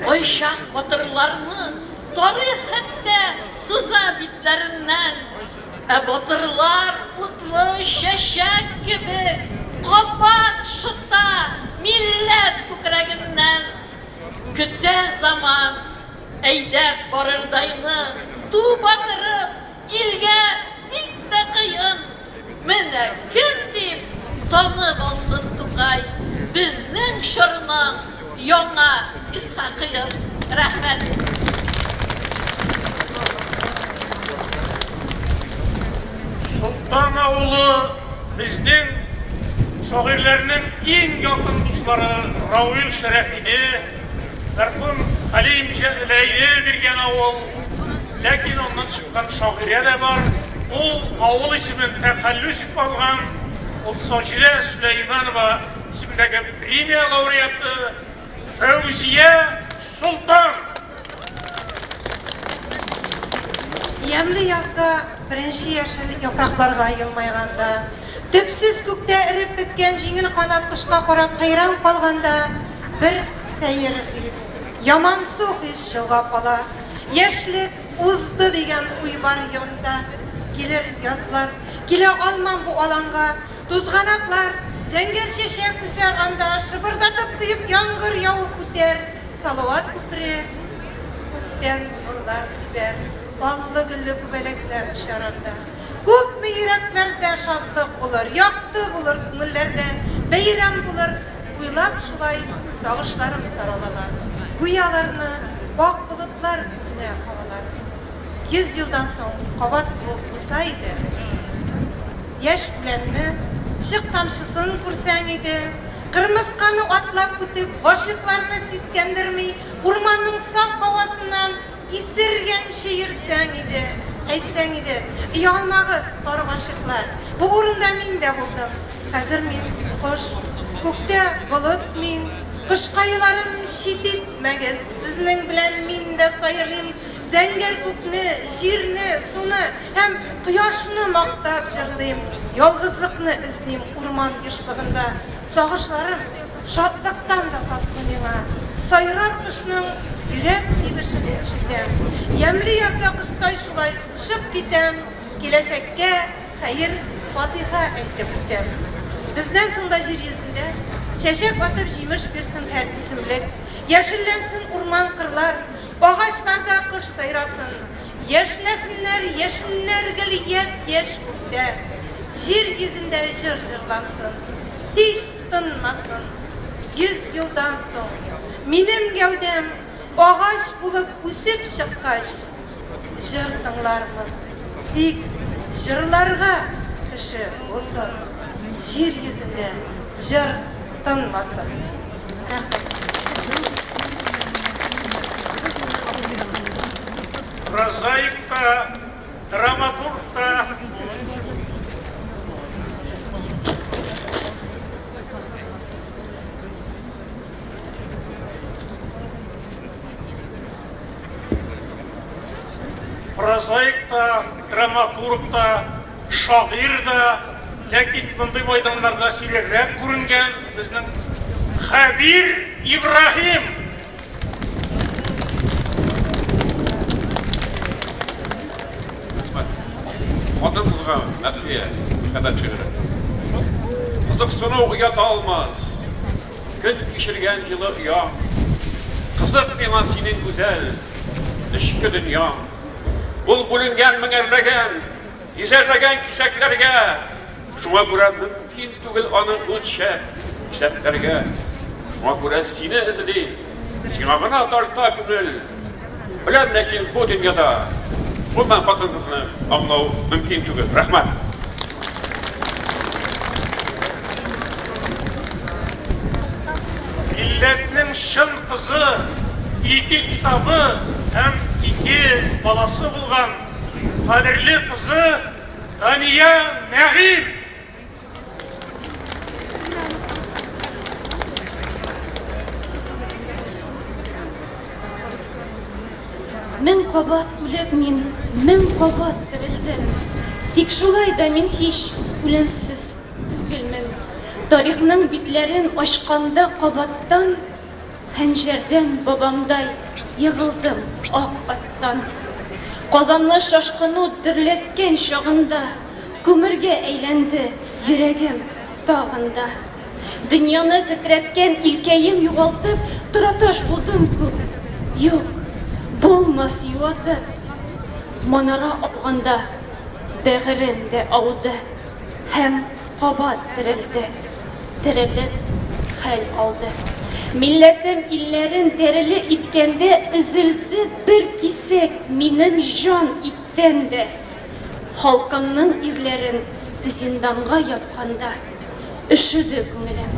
кайчак батырларны, тарих хәтта сыза битләреннән. Ә батырлар утлы чәчәк кебек кабат шыта милләт күкрәгеннән. Көтә заман, әйдәп барырдайны, ту батырып, илгә бик тә кыен. Менә кем дип танып алсын Тукай безнең чорның яңа Исхакыен. Рәхмәт. Солтан авылы безнең шагыйрьләрнең иң якын дуслары Равил Шәрәфине, мәрхүм Хәлим Җәләйне биргән авыл. Ләкин аннан чыккан шагыйрә дә бар. Ул авыл исемен тәхәллүс итеп алган. Ул Саҗидә Сөләйманова исемендәге премия лауреаты Фәүзия Солтан. Ямьле язда беренче яшел яфракларга елмайганда, төпсез күктә эреп беткән җиңел канат кошка карап хәйран калганда, бер сәер хис, ямансу хис чолгап ала. Яшьлек узды дигән уй бар янда. Килер язлар, килә алмам бу аланга. Тузганаклар, зәңгәр чәчәк үсәр анда, Шыбырдатып коеп яңгыр явып үтәр. Салават күпере күктән нурлар сибәр, Аллы-гөлле күбәләкләр очар анда. Күпме йөрәкләрдә шатлык булыр, Якты булыр күңелләрдә, бәйрәм булыр. Уйлап шулай сагышларым таралалар, Гүя аларны ак болытлар үзенә алалар. 100 елдан соң кабат туып булса иде, Яшь үләнне, чык тамчысын күрсәң иде, Кырмысканы атлап үтеп, гашыйкларны сискәндерми, Урманның саф һавасыннан исергәнче йөрсәң иде, Әйтсәң иде, Оялмагыз, пар гашыйклар, бу урында мин дә булдым. Хәзер мин кош, күктә болыт мин, Кошкайларым, чит итмәгез, Сезнең белән мин дә сайрыйм, Зәңгәр күкне, җирне, суны һәм кояшны мактап җырлыйм, Ялгызлыкны эзлим урман ешлыгында, Сагышларым шатлыктан да татлы миңа. Сайрар кошның йөрәк тибешен ишетәм, Ямьле язда коштай шулай очып китәм, Киләчәккә хәер фатиха әйтеп үтәм. Бездән соң да җир йөзендә чәчәк атып җимеш бирсен һәр үсемлек, Яшелләнсен урман-кырлар, Агачларда кош сайрасын, Яшьнәсеннәр яшеннәр гел япь-яшь күктә, Җир йөзендә җыр җырлансын, һич тынмасын. 100 елдан соң минем гәүдәм агач булып үсеп чыккач, җыр тыңлармын. Тик җырларга кеше булсын, җир йөзендә җыр тынмасын. Рәхмәт. Прозаик та, драматург та, Прозаик та, драматург та, шагыйрь дә, ләкин мондый мәйданнарда сирәгрәк күренгән безнең Хәбир Ибраһим. Хатын-кызга мәдхия, мәхәббәт шигыре. Кызыксыну оята алмас. Көн кичергән җылы оям. Кызык миңа синең гүзәл эчке дөньяң. Ул бүленгән меңәрләгән, йөзәрләгән кисәкләргә. Шуңа күрә мөмкин түгел аны үлчәп, исәпләргә. Шуңа күрә сине эзли, сиңа гына тарта күңел. Беләм, ләкин бу дөньяда гомумән хатын-кызны аңлау мөмкин түгел. Рәхмәт. Милләтнең чын кызы, ике китабы һәм ике баласы булган кадерле кызы Дания Нәгыйм! Мең кабат үлеп мин, мең кабат терелдем. Тик шулай да мин һич үлемсез түгелмен. Тарихның битләрен ачканда кабаттан, Хәнҗәрдән бабамдай егылдым ак аттан. Казанны шашкыну дөрләткән чагында, Күмергә әйләнде йөрәгем тагын да. Дөньяны тетрәткән илкәем югалтып, Тораташ булдым күк. Юк, булмас юатып. Манара ауганда бәгырем дә ауды Һәм кабат терелде, терелеп хәл алды. Милләтем илләрен тәреле иткәндә Өзелде бер кисәк минем җан иттән дә. Халкымның ирләрен зинданга япканда, Өшеде күңелем,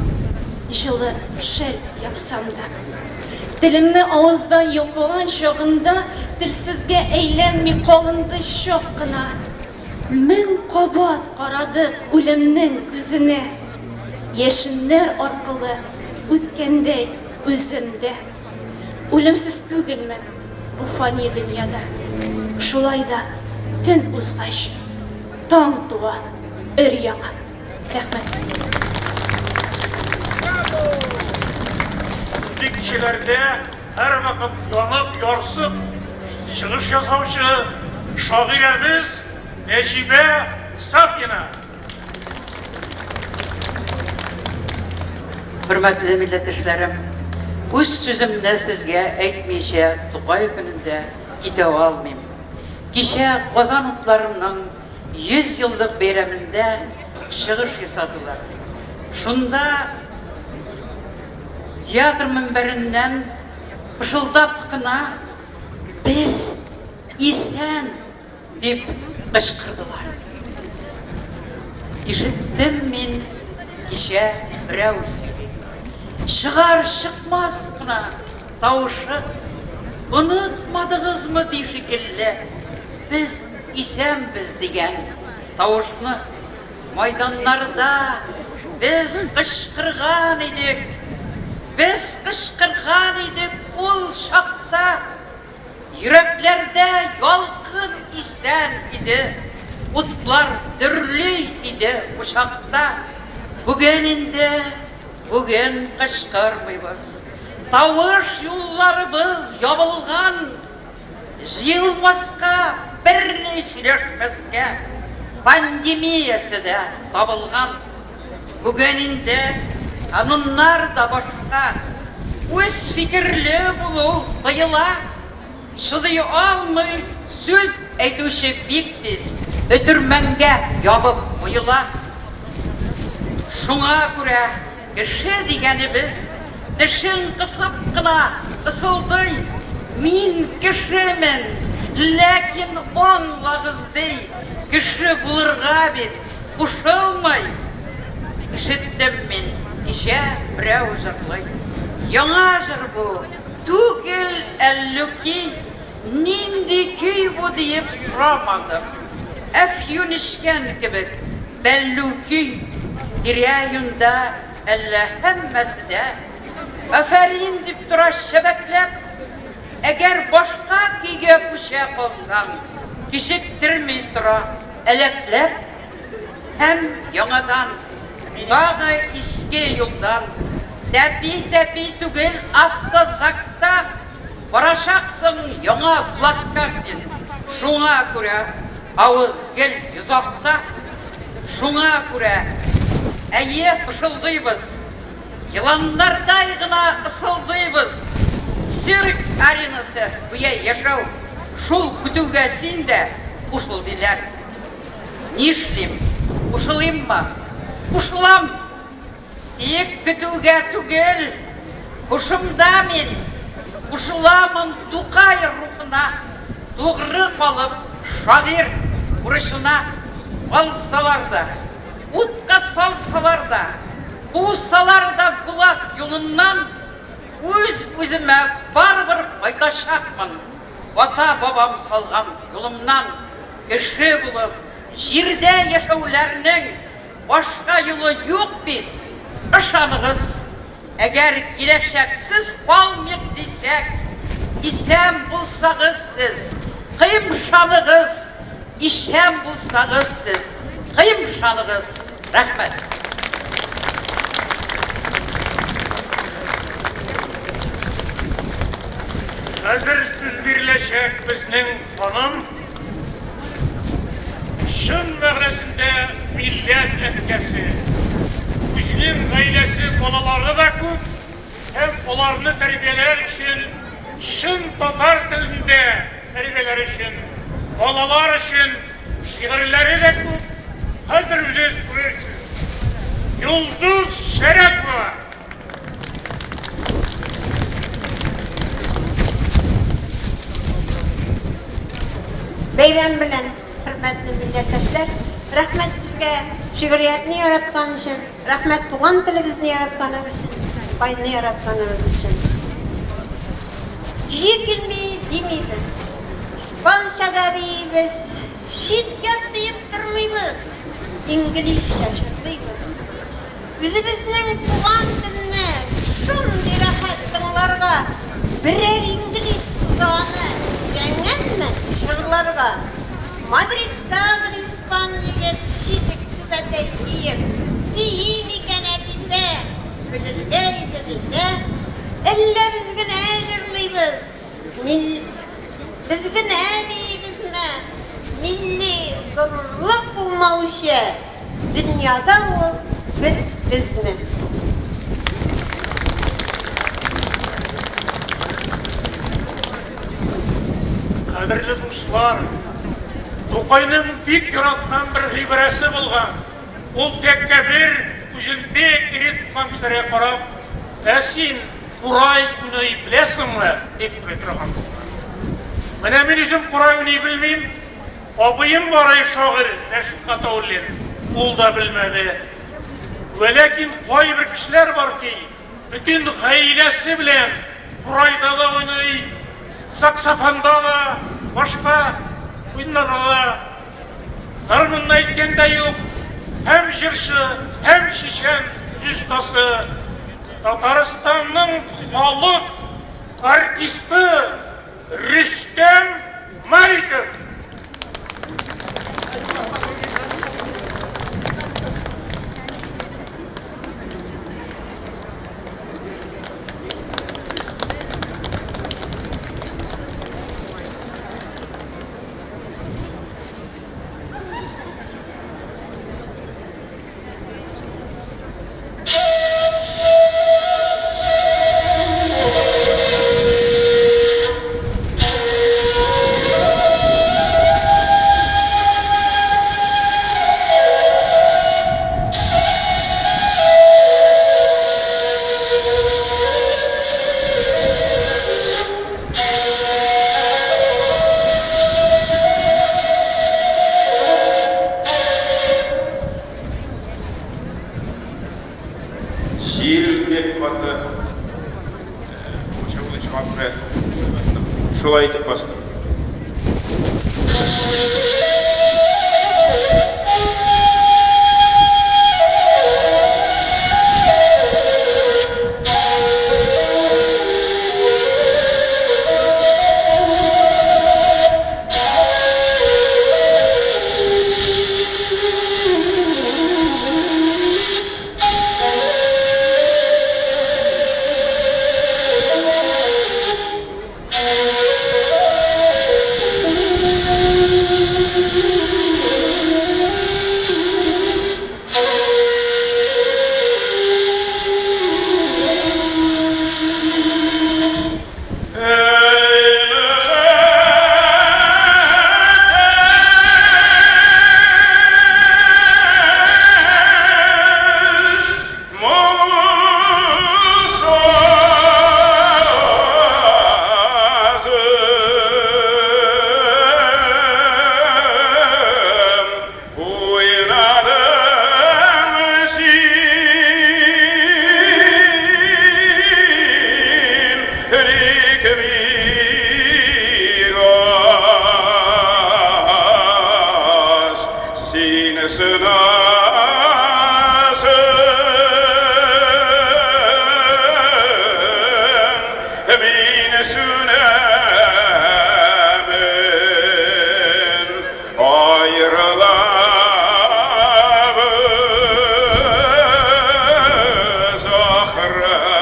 җылы шәл япсам да. Телемне авыздан йолкыган чагында, Телсезгә әйләнми калынды чак кына. Мең кабат карадык үлемнең күзенә, Яшеннәр аркылы үткәндәй үзем дә. Үлемсез түгелмен бу фани дөньяда. Шулай да төн узгач, таң туа өр-яңа. Рәхмәт. Шундый кичәләрдә һәрвакыт янып, ярсып чыгыш ясаучы шагыйрәбез Нәҗибә Сафина. Хөрмәтле милләттәшләрем, үз сүземне сезгә әйтмичә Тукай көнендә китә алмыйм. Кичә Казан утларының 100 еллык бәйрәмендә чыгыш ясадылар. Шунда театр мөнбәреннән пышылдап кына Без исән! Дип кычкырдылар. Ишеттем мин, кичә берәү сөйли. Чыгар-чыкмас кына тавышы, Онытмадыгызмы, ди шикелле, без исәнбез дигән тавышны. Майданнарда без кычкырган идек, без кычкырган идек ул чакта. Йөрәкләрдә ялкын исән иде, Утлар дөрли иде учакта. Бүген инде, бүген кычкырмыйбыз, Тавыш юлларыбыз ябылган. Җыелмаска, берни сөйләшмәскә Пандемиясе дә табылган. Бүген инде кануннар да башка, Үз фикерле булу тыела. Чыдый алмый сүз әйтүче бик тиз Өтермәнгә ябып куела. Шуңа күрә кеше дигәнебез Тешен кысып кына ысылдый, Мин кешемен, ләкин аңлагыз, ди, Кеше булырга бит Кушылмый. Ишеттем мин, кичә берәү җырлый. Яңа җыр бу, түгел әллүки. Нинди көй бу диеп сорамадым. Әфьюн эчкән кебек, бәллү көй. Тирә-юньдә әллә һәммәсе дә Афәрин дип тора чәбәкләп. Әгәр башка көйгә күчә калсаң, кичектерми тора Әләкләп һәм яңадан, тагы иске юлдан, тәпи-тәпи түгел, автозакта барачаксың яңа блокка син, шуңа күрә авыз гел йозакта, шуңа күрә, әйе, пышылдыйбыз, еланнардай гына ысылдыйбыз. Цирк аренасы гүя яшәү, шул көтүгә син дә кушыл, диләр. Нишлим, кушылыйммы? Кушылам! Тик көтүгә түгел, һушымда мин, кушыламын Тукай рухына, тугры калып шагыйрь бурычына. Алсалар да, утка салсалар да, кусалар да ГУЛАГ юлыннан, үз-үземә барыбер кайтачакмын, ата-бабам салган юлымнан. Кеше булып, җирдә яшәүләрнең Башка юлы юк бит, ышаныгыз, әгәр киләчәксез калмыйк дисәк, исән булсагыз сез, кыймшаныгыз, исән булсагыз сез, кыймшаныгыз. Рәхмәт. Хәзер сүз биреләчәк безнең ханым. Чын мәгънәсендә милләт әнкәсе. Үзенең гаиләсе, балалары да күп һәм аларны тәрбияләр өчен, чын татар телендә тәрбияләр өчен, балалар өчен шигырьләре дә күп. Хәзер үзегез күрерсез. Йолдыз Шәрәпова. Бәйрәм белән, хөрмәтле милләттәшләр! Рәхмәт сезгә шигъриятне яраткан өчен, рәхмәт туган телебезне яратканыгыз өчен, Тукайны яратканыгыз өчен. Көе килми димибез, испанча да биибез, чит-ят диеп тормыйбыз, инглизчә җырлыйбыз. Үзебезнең туган телне шундый рәхәт тыңларга, берәр инглиз кызы аны өйрәнгәнме җырларга? Мадридта бер испан егет читек түбәтәй киеп бии микән, Әпипә? Көлергә иде бит, ә? Әллә без генә җырлыйбыз, мил. Без генә биибезме? Милли горурлык булмаучы Дөньяда ул бер безме? Кадерле дуслар, Тукайның бик яраткан бер гыйбарәсе булган. Ул тәкәббер, үзен бик эре тоткан кешеләргә карап, Ә син курай уйный беләсеңме? дип сорый торган булган. Менә мин үзем курай уйный белмим. Абыем бар әй шагыйрь Рәшит Гатауллин, ул да белмәде. Вәләкин кайбер кешеләр бар ки, бөтен гаиләсе белән курайда да уйный, саксофонда да, башка уеннарда да. Гармунны әйткән дә юк, һәм җырчы, һәм чичән сүз остасы, Татарстанның халык артисты Рөстәм Маликов! Җил бик каты. Шуңа күрә шулай итеп бастым. сүнәмен, аерылабыз ахрысы.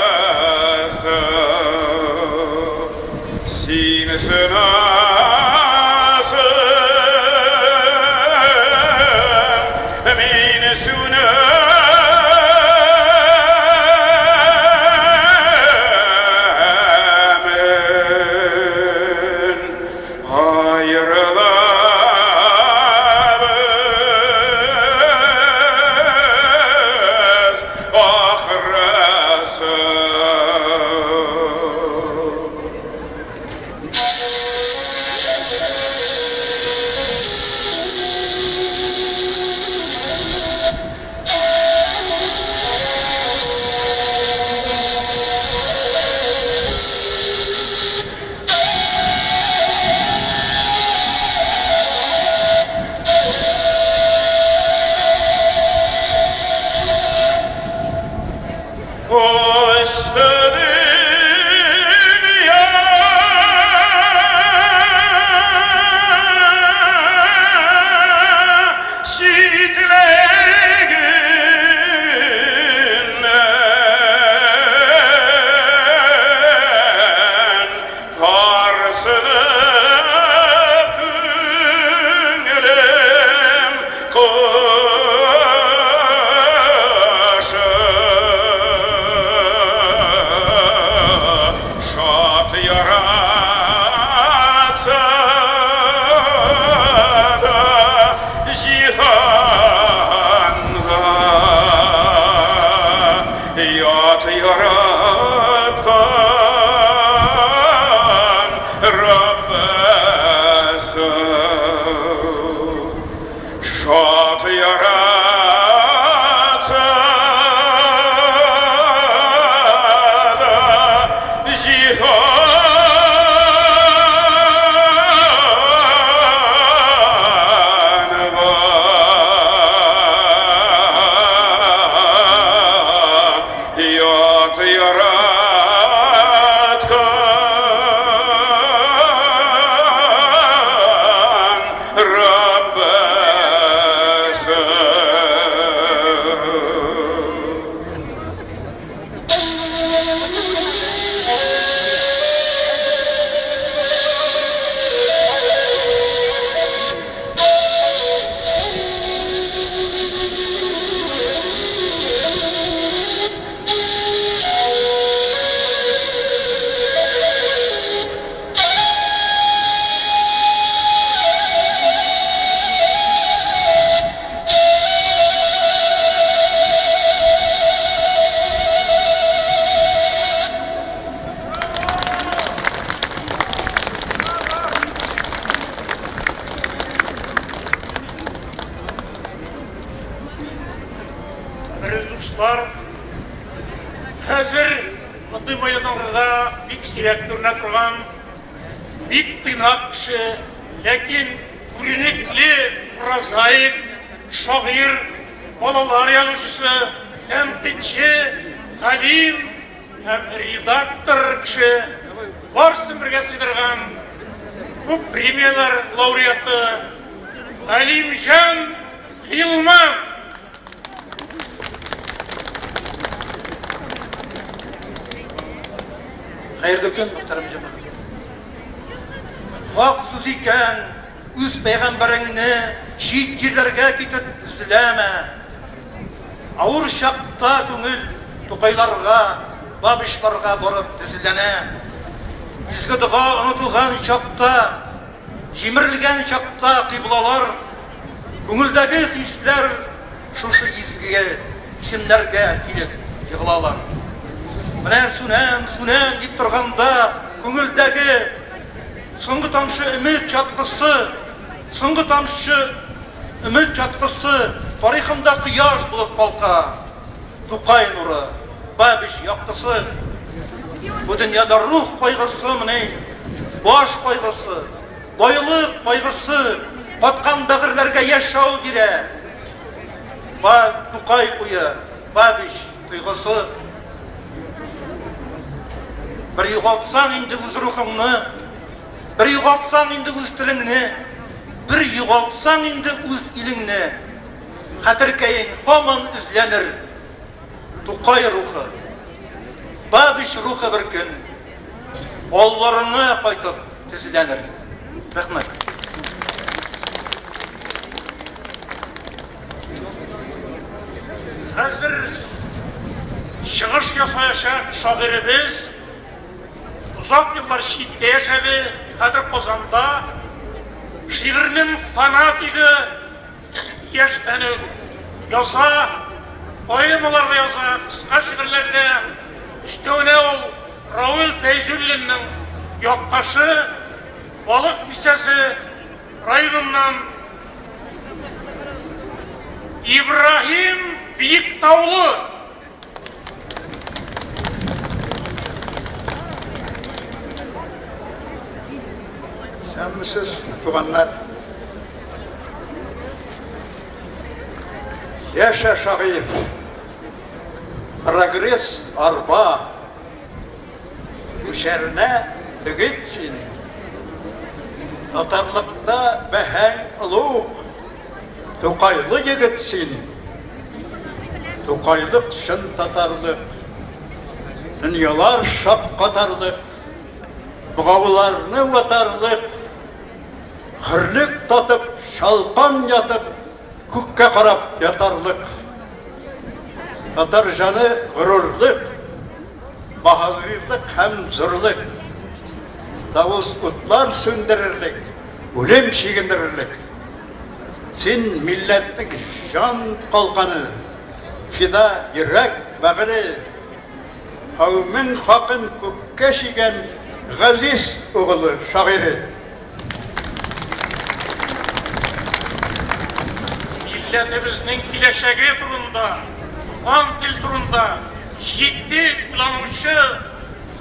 Син сынасың, мин сүнәмен. Аерылабыз ахрысы. Очты дөнья читлегеннән Тарсынып күңелем кошы Шат яратса да җиһанга Ят яраткан Раббысы. Шат яратса да җиһанга Ят яраткан Раббысы. Кадерле дуслар, хәзер мондый мәйданнарда бик сирәк күренә торган, бик тыйнак кеше, ләкин күренекле прозаик, шагыйрь, балалар язучысы, тәнкыйтьче, галим һәм редактор кеше, барысын бергә сыйдырган күп премияләр лауреаты Галимҗан Гыйлман. Хәерле көн, мөхтәрәм җәмәгать. Хак сүз икән, үз пәйгамбәреңне чит җирләргә китеп эзләмә. Авыр чакта күңел Тукайларга, Бабичларга барып тезләнә. Изге дога онытылган чакта, җимерелгән чакта кыйблалар, күңелдәге хисләр шушы изге исемнәргә килеп егылалар. Менә сүнәм, сүнәм дип торганда күңелдәге соңгы тамчы өмет чаткысы, соңгы тамчы өмет чаткысы тарихымда кояш булып калка. Тукай нуры, Бабич яктысы. Бу дөньяда рух кайгысымыни, баш кайгысы, байлык кайгысы каткан бәгырьләргә яшәү бирә. Ба Тукай уе, Бабич тойгысы. Бер югалтсаң инде үз рухыңны, бер югалтсаң инде үз телеңне, бер югалтсаң инде үз илеңне, хәтеркәең һаман эзләнер. Тукай рухы, Бабич рухы бер көн алларыңа кайтып тезләнер. Рәхмәт. Хәзер чыгыш ясаячак шагыйребез озак еллар читтә яшәде, хәзер Казанда. Шигырьнең фанатигы, яшьтән үк яза, поэмалар да яза, кыска шигырьләр дә. Өстәвенә ул Равил Фәйзуллинның якташы, Балык Бистәсе районыннан Ибраһим Биектаулы. Исәнмесез, туганнар. Яшә шагыйрь. Прогресс арба. Күчәренә дегет син. Татарлыкта бәһәң олуг. Тукайлы егет син. Тукайлык чын татарлык. Дөньялар шаккатарлык. Богауларны ватарлык. Хөрлек татып, чалкан ятып, күккә карап ятарлык. Татар җаны горурлык, баһадирлык һәм зурлык. Давыл утлар сүндерерлек, үлем чигендерерлек. Син милләтнең җан калканы, фида йөрәк бәгыре, кавемең хакын күккә чөйгән газиз угылы, шагыйре. Милләтебезнең киләчәге турында, туган тел турында җитди уйланучы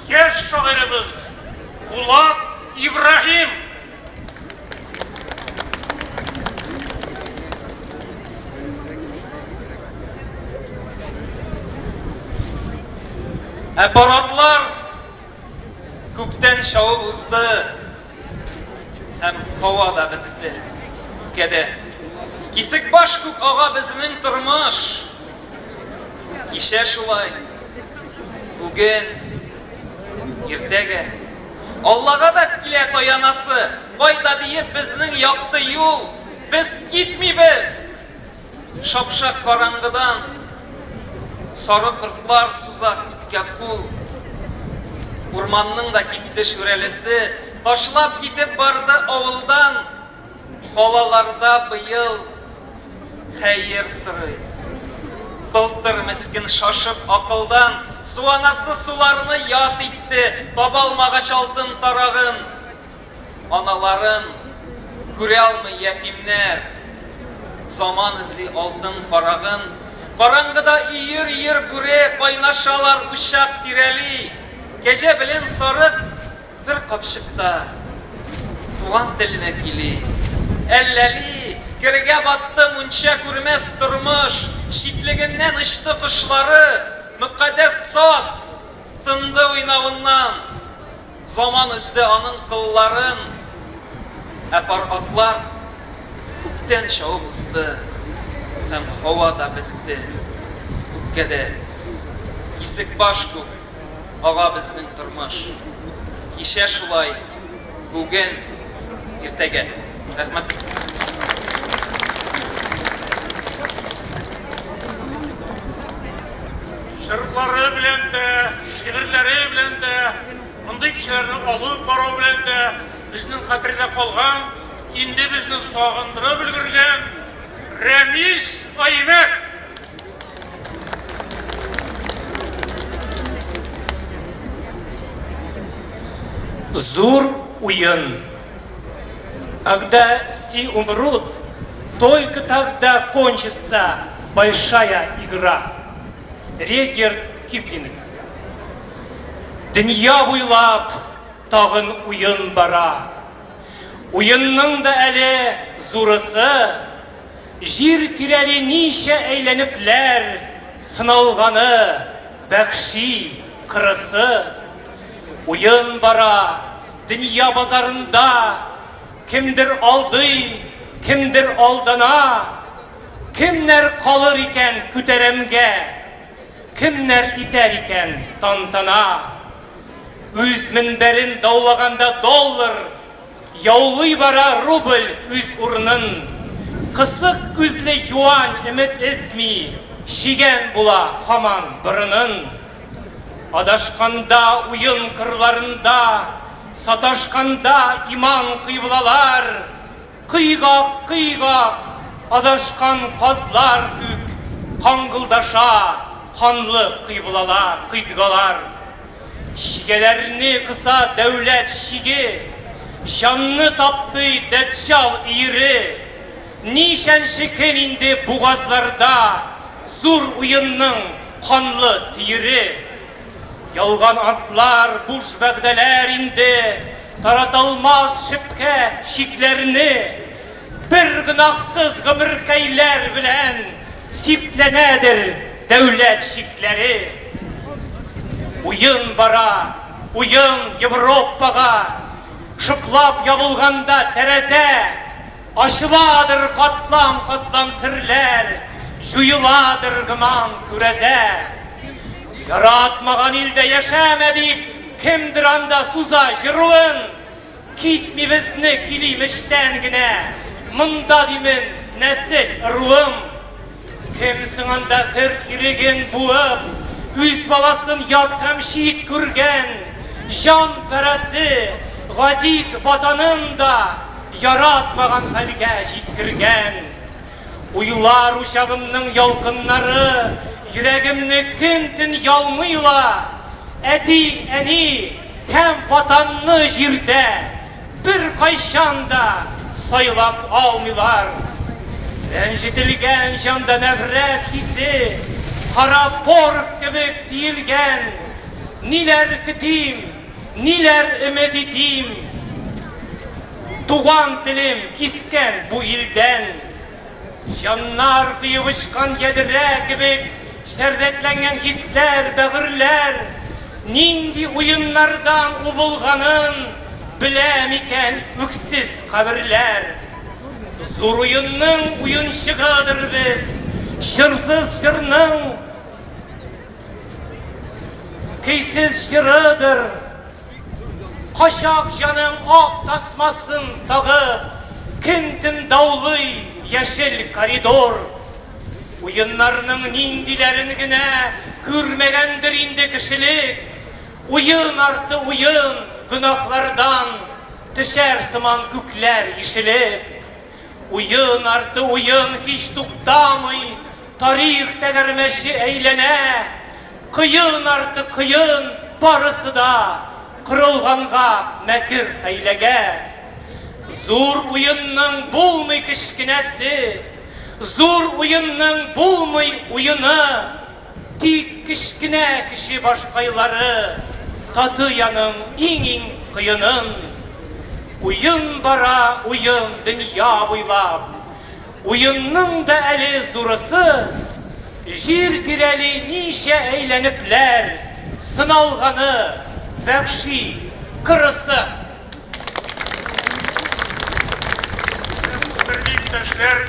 яшь шагыйребез Булат Ибраһим. Ә парадлар күптән чабып узды һәм һава да бетте. Үпкәдә. Кисекбаш күк ага безнең тормыш. Кичә шулай, бүген, иртәгә. Аллага да килә таянасы, кайда диеп безнең якты юл, без китмибез! Шапшак караңгыдан сары кортлар суза күккә кул. Урманның да китте шүрәлесе, ташлап китеп барды авылдан. Калаларда быел хәер сорый. Былтыр мескен шашып акылдан, Су анасы суларны ят итте, Табалмагач алтын тарагын. Аналарын күрә алмый ятимнәр, Заман эзли алтын карагын. Караңгыда өер-өер бүре Кайнашалар учак тирәли. Кәҗә белән сарык Бер капчыкта туган телне кили. Әлләли, кергә батты мунча күрмәс тормыш, Читлегеннән очты кошлары, мөкаддәс саз тынды уйнавыннан. Заман өзде аның кылларын, ә пар атлар күптән чабып узды һәм һава да бетте үпкәдә. Кисекбаш күк. Ага безнең тормыш. Кичә шулай, бүген, иртәгә. Рәхмәт. Җырлары белән дә, шигырьләре белән дә, мондый кешеләрне алып бару белән дә безнең хәтердә калган, инде безне сагындырып өлгергән Рәмис Аймәт! Зур уен. Когда все умрут, только тогда кончится большая игра. Редьярд Киплинг. Дөнья буйлап тагын уен бара. Уенның да әле зурысы Җир тирәли ничә әйләнепләр Сыналганы, вәхши, кырысы. Уен бара дөнья базарында, Кемдер алдый, кемдер алдана. Кемнәр калыр икән күтәрәмгә, Кемнәр итәр икән тантана? Үз мөнбәрен даулаганда доллар, Яулый бара рубль үз урынын. Кысык күзле юань өмет өзми, Чигән була һаман борынын. Адашканда уен кырларында, Саташканда иман кыйблалар, Кыйгак-кыйгак адашкан казлар күк Каңгылдаша канлы кыйблалар, кыйтгалар. Чигәләрне кыса дәүләт чиге, Җанны таптый дәҗҗал өере. Ничәнче көн инде бугазларда Зур уенның канлы төере. Ялган антлар, буш вәгъдәләр инде Тараталмас шөбһә, шикләрне. Бер гөнаһсыз гомеркәйләр белән Сипләнәдер дәүләт чикләре. Уен бара, уен Европага, Шыплап ябылганда тәрәзә, Ачыладыр катлам-катлам серләр, Җуеладыр гөман күрәзә. Яратмаган илдә яшәмә дип, Кемдер анда суза җыруын. Китми безне килим эчтән генә, Монда димен нәсел ыруым. Кем соң анда хөр иреген буып, Үз баласын ят һәм чит күргән, Җан парәсе, газиз Ватанын да Яратмаган хәлгә җиткергән? Уйлар учагымның ялкыннары Йөрәгемне көн-төн ялмый ла. Әти, әни һәм Ватанны җирдә Беркайчан да сайлап алмыйлар. Рәнҗетелгән җанда нәфрәт хисе Кара порох кебек төелгән. Ниләр көтим, ниләр өмет итим? Туган телем кискән бу илдән. Җаннар коеп очкан ядрә кебек Чәрдәкләнгән хисләр, бәгырьләр Нинди уеннардан убылганын Белә микән үксез каберләр? Зур уенның уенчыгыдыр без, Җырсыз җырның көйсез җырыдыр. Качак җаның ак тасмасын тагып, Көн-төн даулый яшел коридор. Уеннарның ниндиләрен генә Күрмәгәндер инде кешелек. Уен арты уен гөнаһлардан Төшәр сыман күкләр ишелеп. Уен арты уен һич туктамый, Тарих тәгәрмәче әйләнә. Кыен арты кыен, барысы да Корылганга мәкер хәйләгә. Зур уенның булмый кечкенәсе, Зур уенның булмый уены. Тик кечкенә кеше башкайлары Татый аның иң-иң кыенын. Уен бара, уен дөнья буйлап. Уенның да әле зурысы, Җир тирәли ничә әйләнепләр Сыналганы, вәхши, кырысы. Кадерле иптәшләр,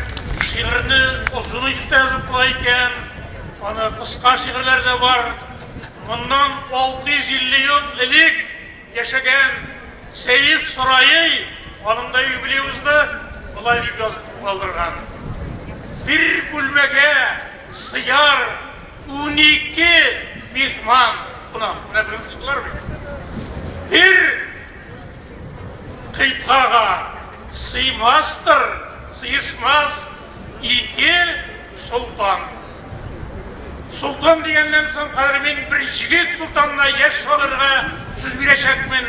шигырьне озын итеп тә язып була икән, аны кыска шигырьләр дә бар. Моннан 650 ел элек яшәгән Сәеф Сораи, аның да юбилее узды, болай дип язып калдырган. Бер бүлмәгә сыяр 12 миһман кунак. Менә беренче сыйдылар бит. Бер Кыйтгага сыймастыр, сыешмас ике солтан. Солтан дигәннән соң, хәзер мин бер җегет солтанына, яшь шагыйрьгә сүз бирәчәкмен.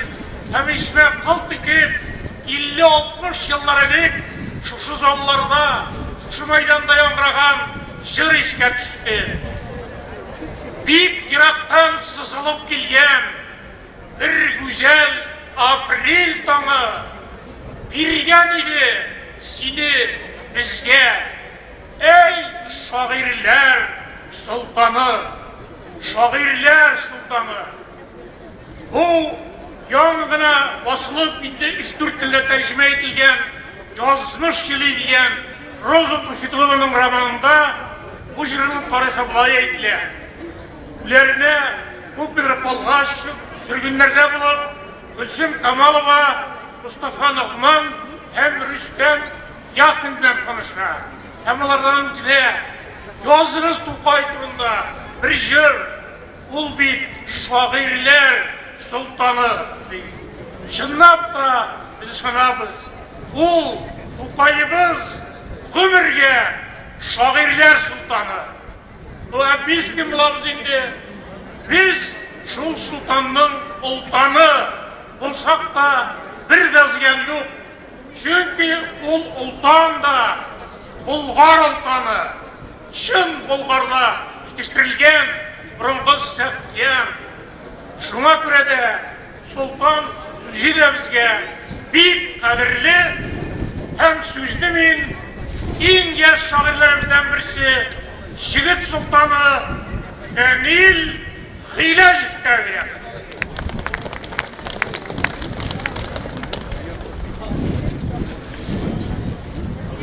Һәм исемә кылт итеп, 50-60 еллар элек шушы залларда, шушы мәйданда яңгыраган җыр искә төште. Бик ерактан сызылып килгән Бер гүзәл апрель таңы Биргән иде сине безгә, Әй, шагыйрьләр солтаны, Шагыйрьләр солтаны! Бу. Яңа гына басылып, инде өч-дүрт телдә тәрҗемә ителгән Язмыш җиле дигән Роза Туфитулованың романында бу җырның тарихы болай әйтелә. Үләренә күпмедер калгач, сөргеннәрдә булып, Гөлсем Камалова Мостафа Ногман һәм Рөстәм Яхин белән таныша һәм алардан үтенә, Языгыз Тукай турында бер җыр, ул бит шагыйрьләр солтаны, ди. Чынлап та, без ышанабыз, ул, Тукаебыз, гомергә шагыйрьләр солтаны. Ну, ә без кем булабыз инде? Без шул солтанның олтаны булсак та, бер дә зыян юк. Чөнки ул олтан да Болгар олтаны, чын Болгарда җитештерелгән борынгы сәхтиян. Шуңа күрә дә солтан сүзе дә безгә бик кадерле һәм сүзне мин иң яшь шагыйрьләребездән берсе, җегет солтаны Фәнил Гыйләҗевкә бирәм.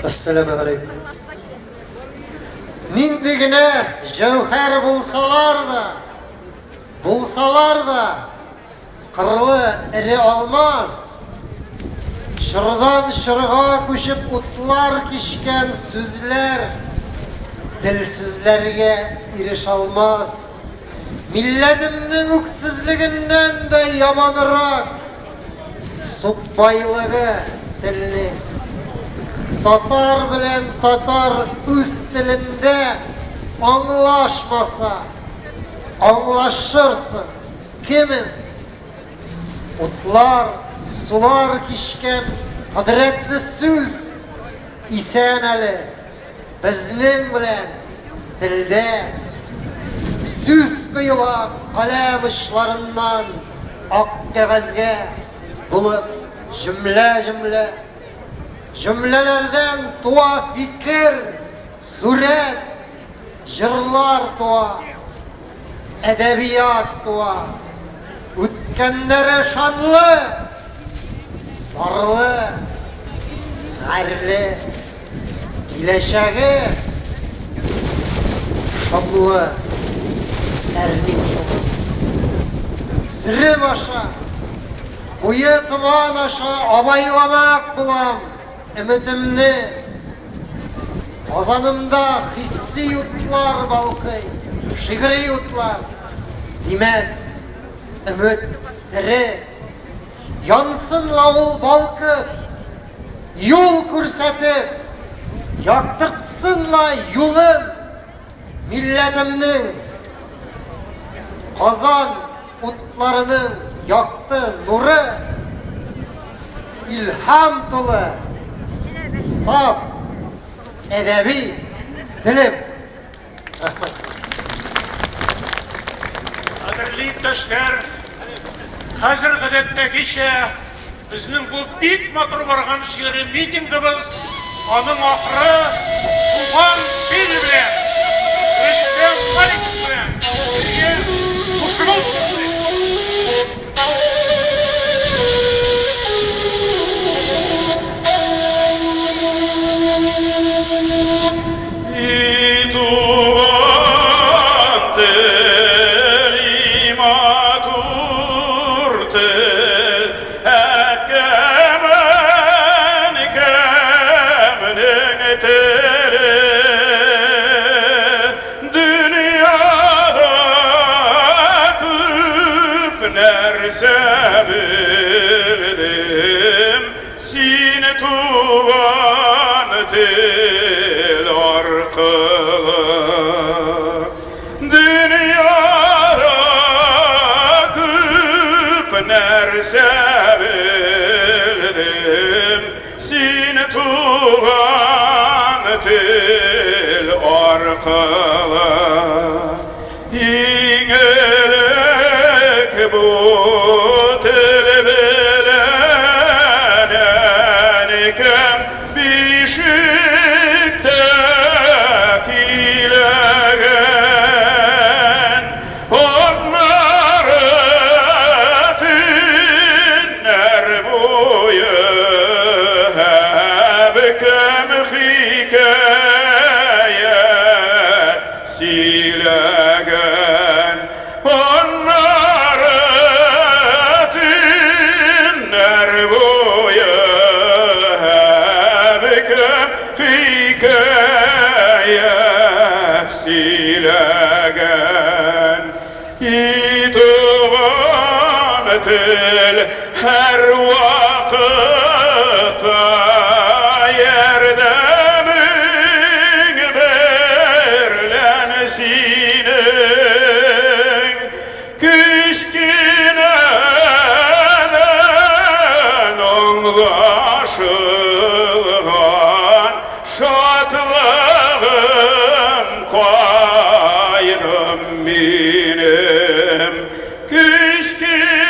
Әссәламегаләйкүм. Нинди генә җәүһәр булсалар да, булсалар да, кырлы эре алмаз, чордан чорга күчеп утлар кичкән сүзләр телсезләргә ирешалмас. Милләтемнең үксезлегеннән дә яманрак сукбайлыгы телнең. Татар белән татар үз телендә аңлашмаса, аңлашырсың кемең? Утлар, сулар кичкән кодрәтле сүз исән әле. Безнең белән телдә сүз коела каләм очларыннан ак кәгазьгә булып җөмлә-җөмлә. Җөмләләрдән туа фикер, сурәт, җырлар туа. Әдәбият туа. Үткәннәре шанлы, зарлы, гарьле. Киләчәге шомлы, әрним шуңа. Сөрем аша, куе томан аша абайламак булам өметемне. Казанымда хисси утлар балкый, шигъри утлар. Димәк, өмет тере. Янсын ла ул балкып, юл күрсәтеп, яктыртсын ла юлын милләтемнең. Казан утларының якты нуры, илһам тулы, саф әдәби телем. Рәхмәт. Кадерле иптәшләр, хәзер гадәттәгечә безнең бу бик матур барган шигъри митингыбыз аның ахыры туган тел белән Рөстәм Халиков белән бергә кушылып И туган тел, и матур тел, әткәм, әнкәмнең теле. Дөньяда күп нәрсә белдем, Син туган тел аркылы. Дөньяда күп нәрсә белдем, Син туган тел аркылы. Иң элек бу тел белән әнкәм бишектә көйләгән. Аннары тел һәр вакытта ярдәмең берлән синең кечкенәдән аңлашылган шатлыгым, кайгым минем. Кечкенәдән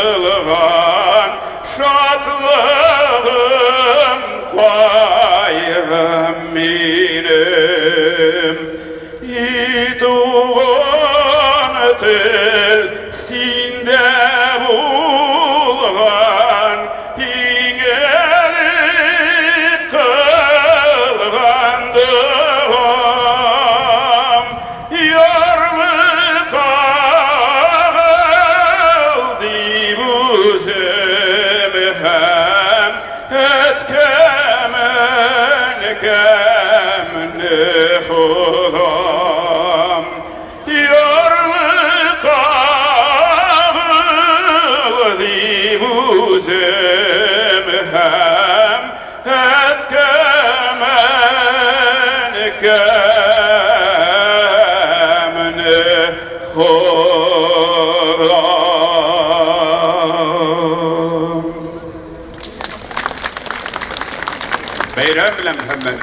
аңлашылган шатлыгым, кайгым минем. И туган тел, синдә булган иң элек кылган догам. Ярлыкагыл дип үзем һәм әткәм, әнкәмне Ходам. Ярлыкагыл дип үзем һәм әткәм, әнкәмне Ходам. Бәйрәм белән, Мөхәммәт!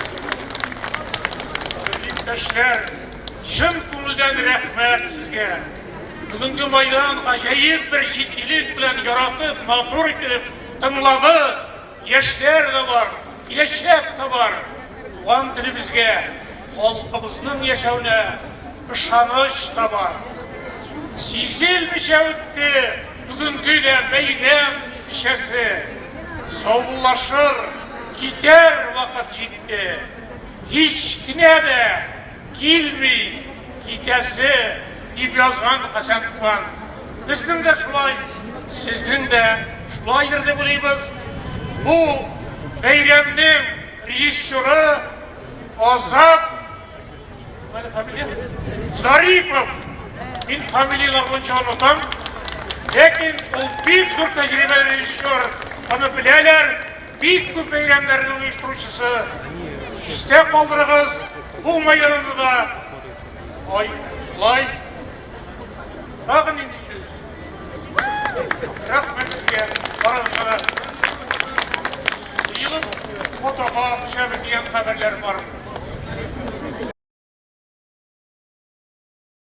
Иптәшләр, чын күңелдән рәхмәт сезгә. Бүгенге майдан гаҗәеп бер җитдилек белән яратып, матур итеп тыңлады. Яшьләр дә бар, киләчәк тә бар. Туган телебезгә, халкыбызның яшәвенә ышаныч та бар. Сизелмичә үтте бүгенге дә бәйрәм кичәсе. Саубуллашыр, китәр вакыт җитте. Һич кенә дә килми китәсе, дип язган Хәсән Туфан. Безнең дә шулай, сезнең дә шулайдыр дип уйлыйбыз. Бу бәйрәмнең режиссеры Азат фамилия? Зарипов. Мин фамилияләр буенча онытам. Ләкин ул бик зур тәҗрибәле режиссер, аны беләләр. Бик күп бәйрәмнәрнең оештыручысы. Истә калдырыгыз, бу мәйданында да ай шулай. Тагын нинди сүз? Рәхмәт сезгә, барыгызга да. Җыелып фотога төшәбез дигән хәбәрләр бар.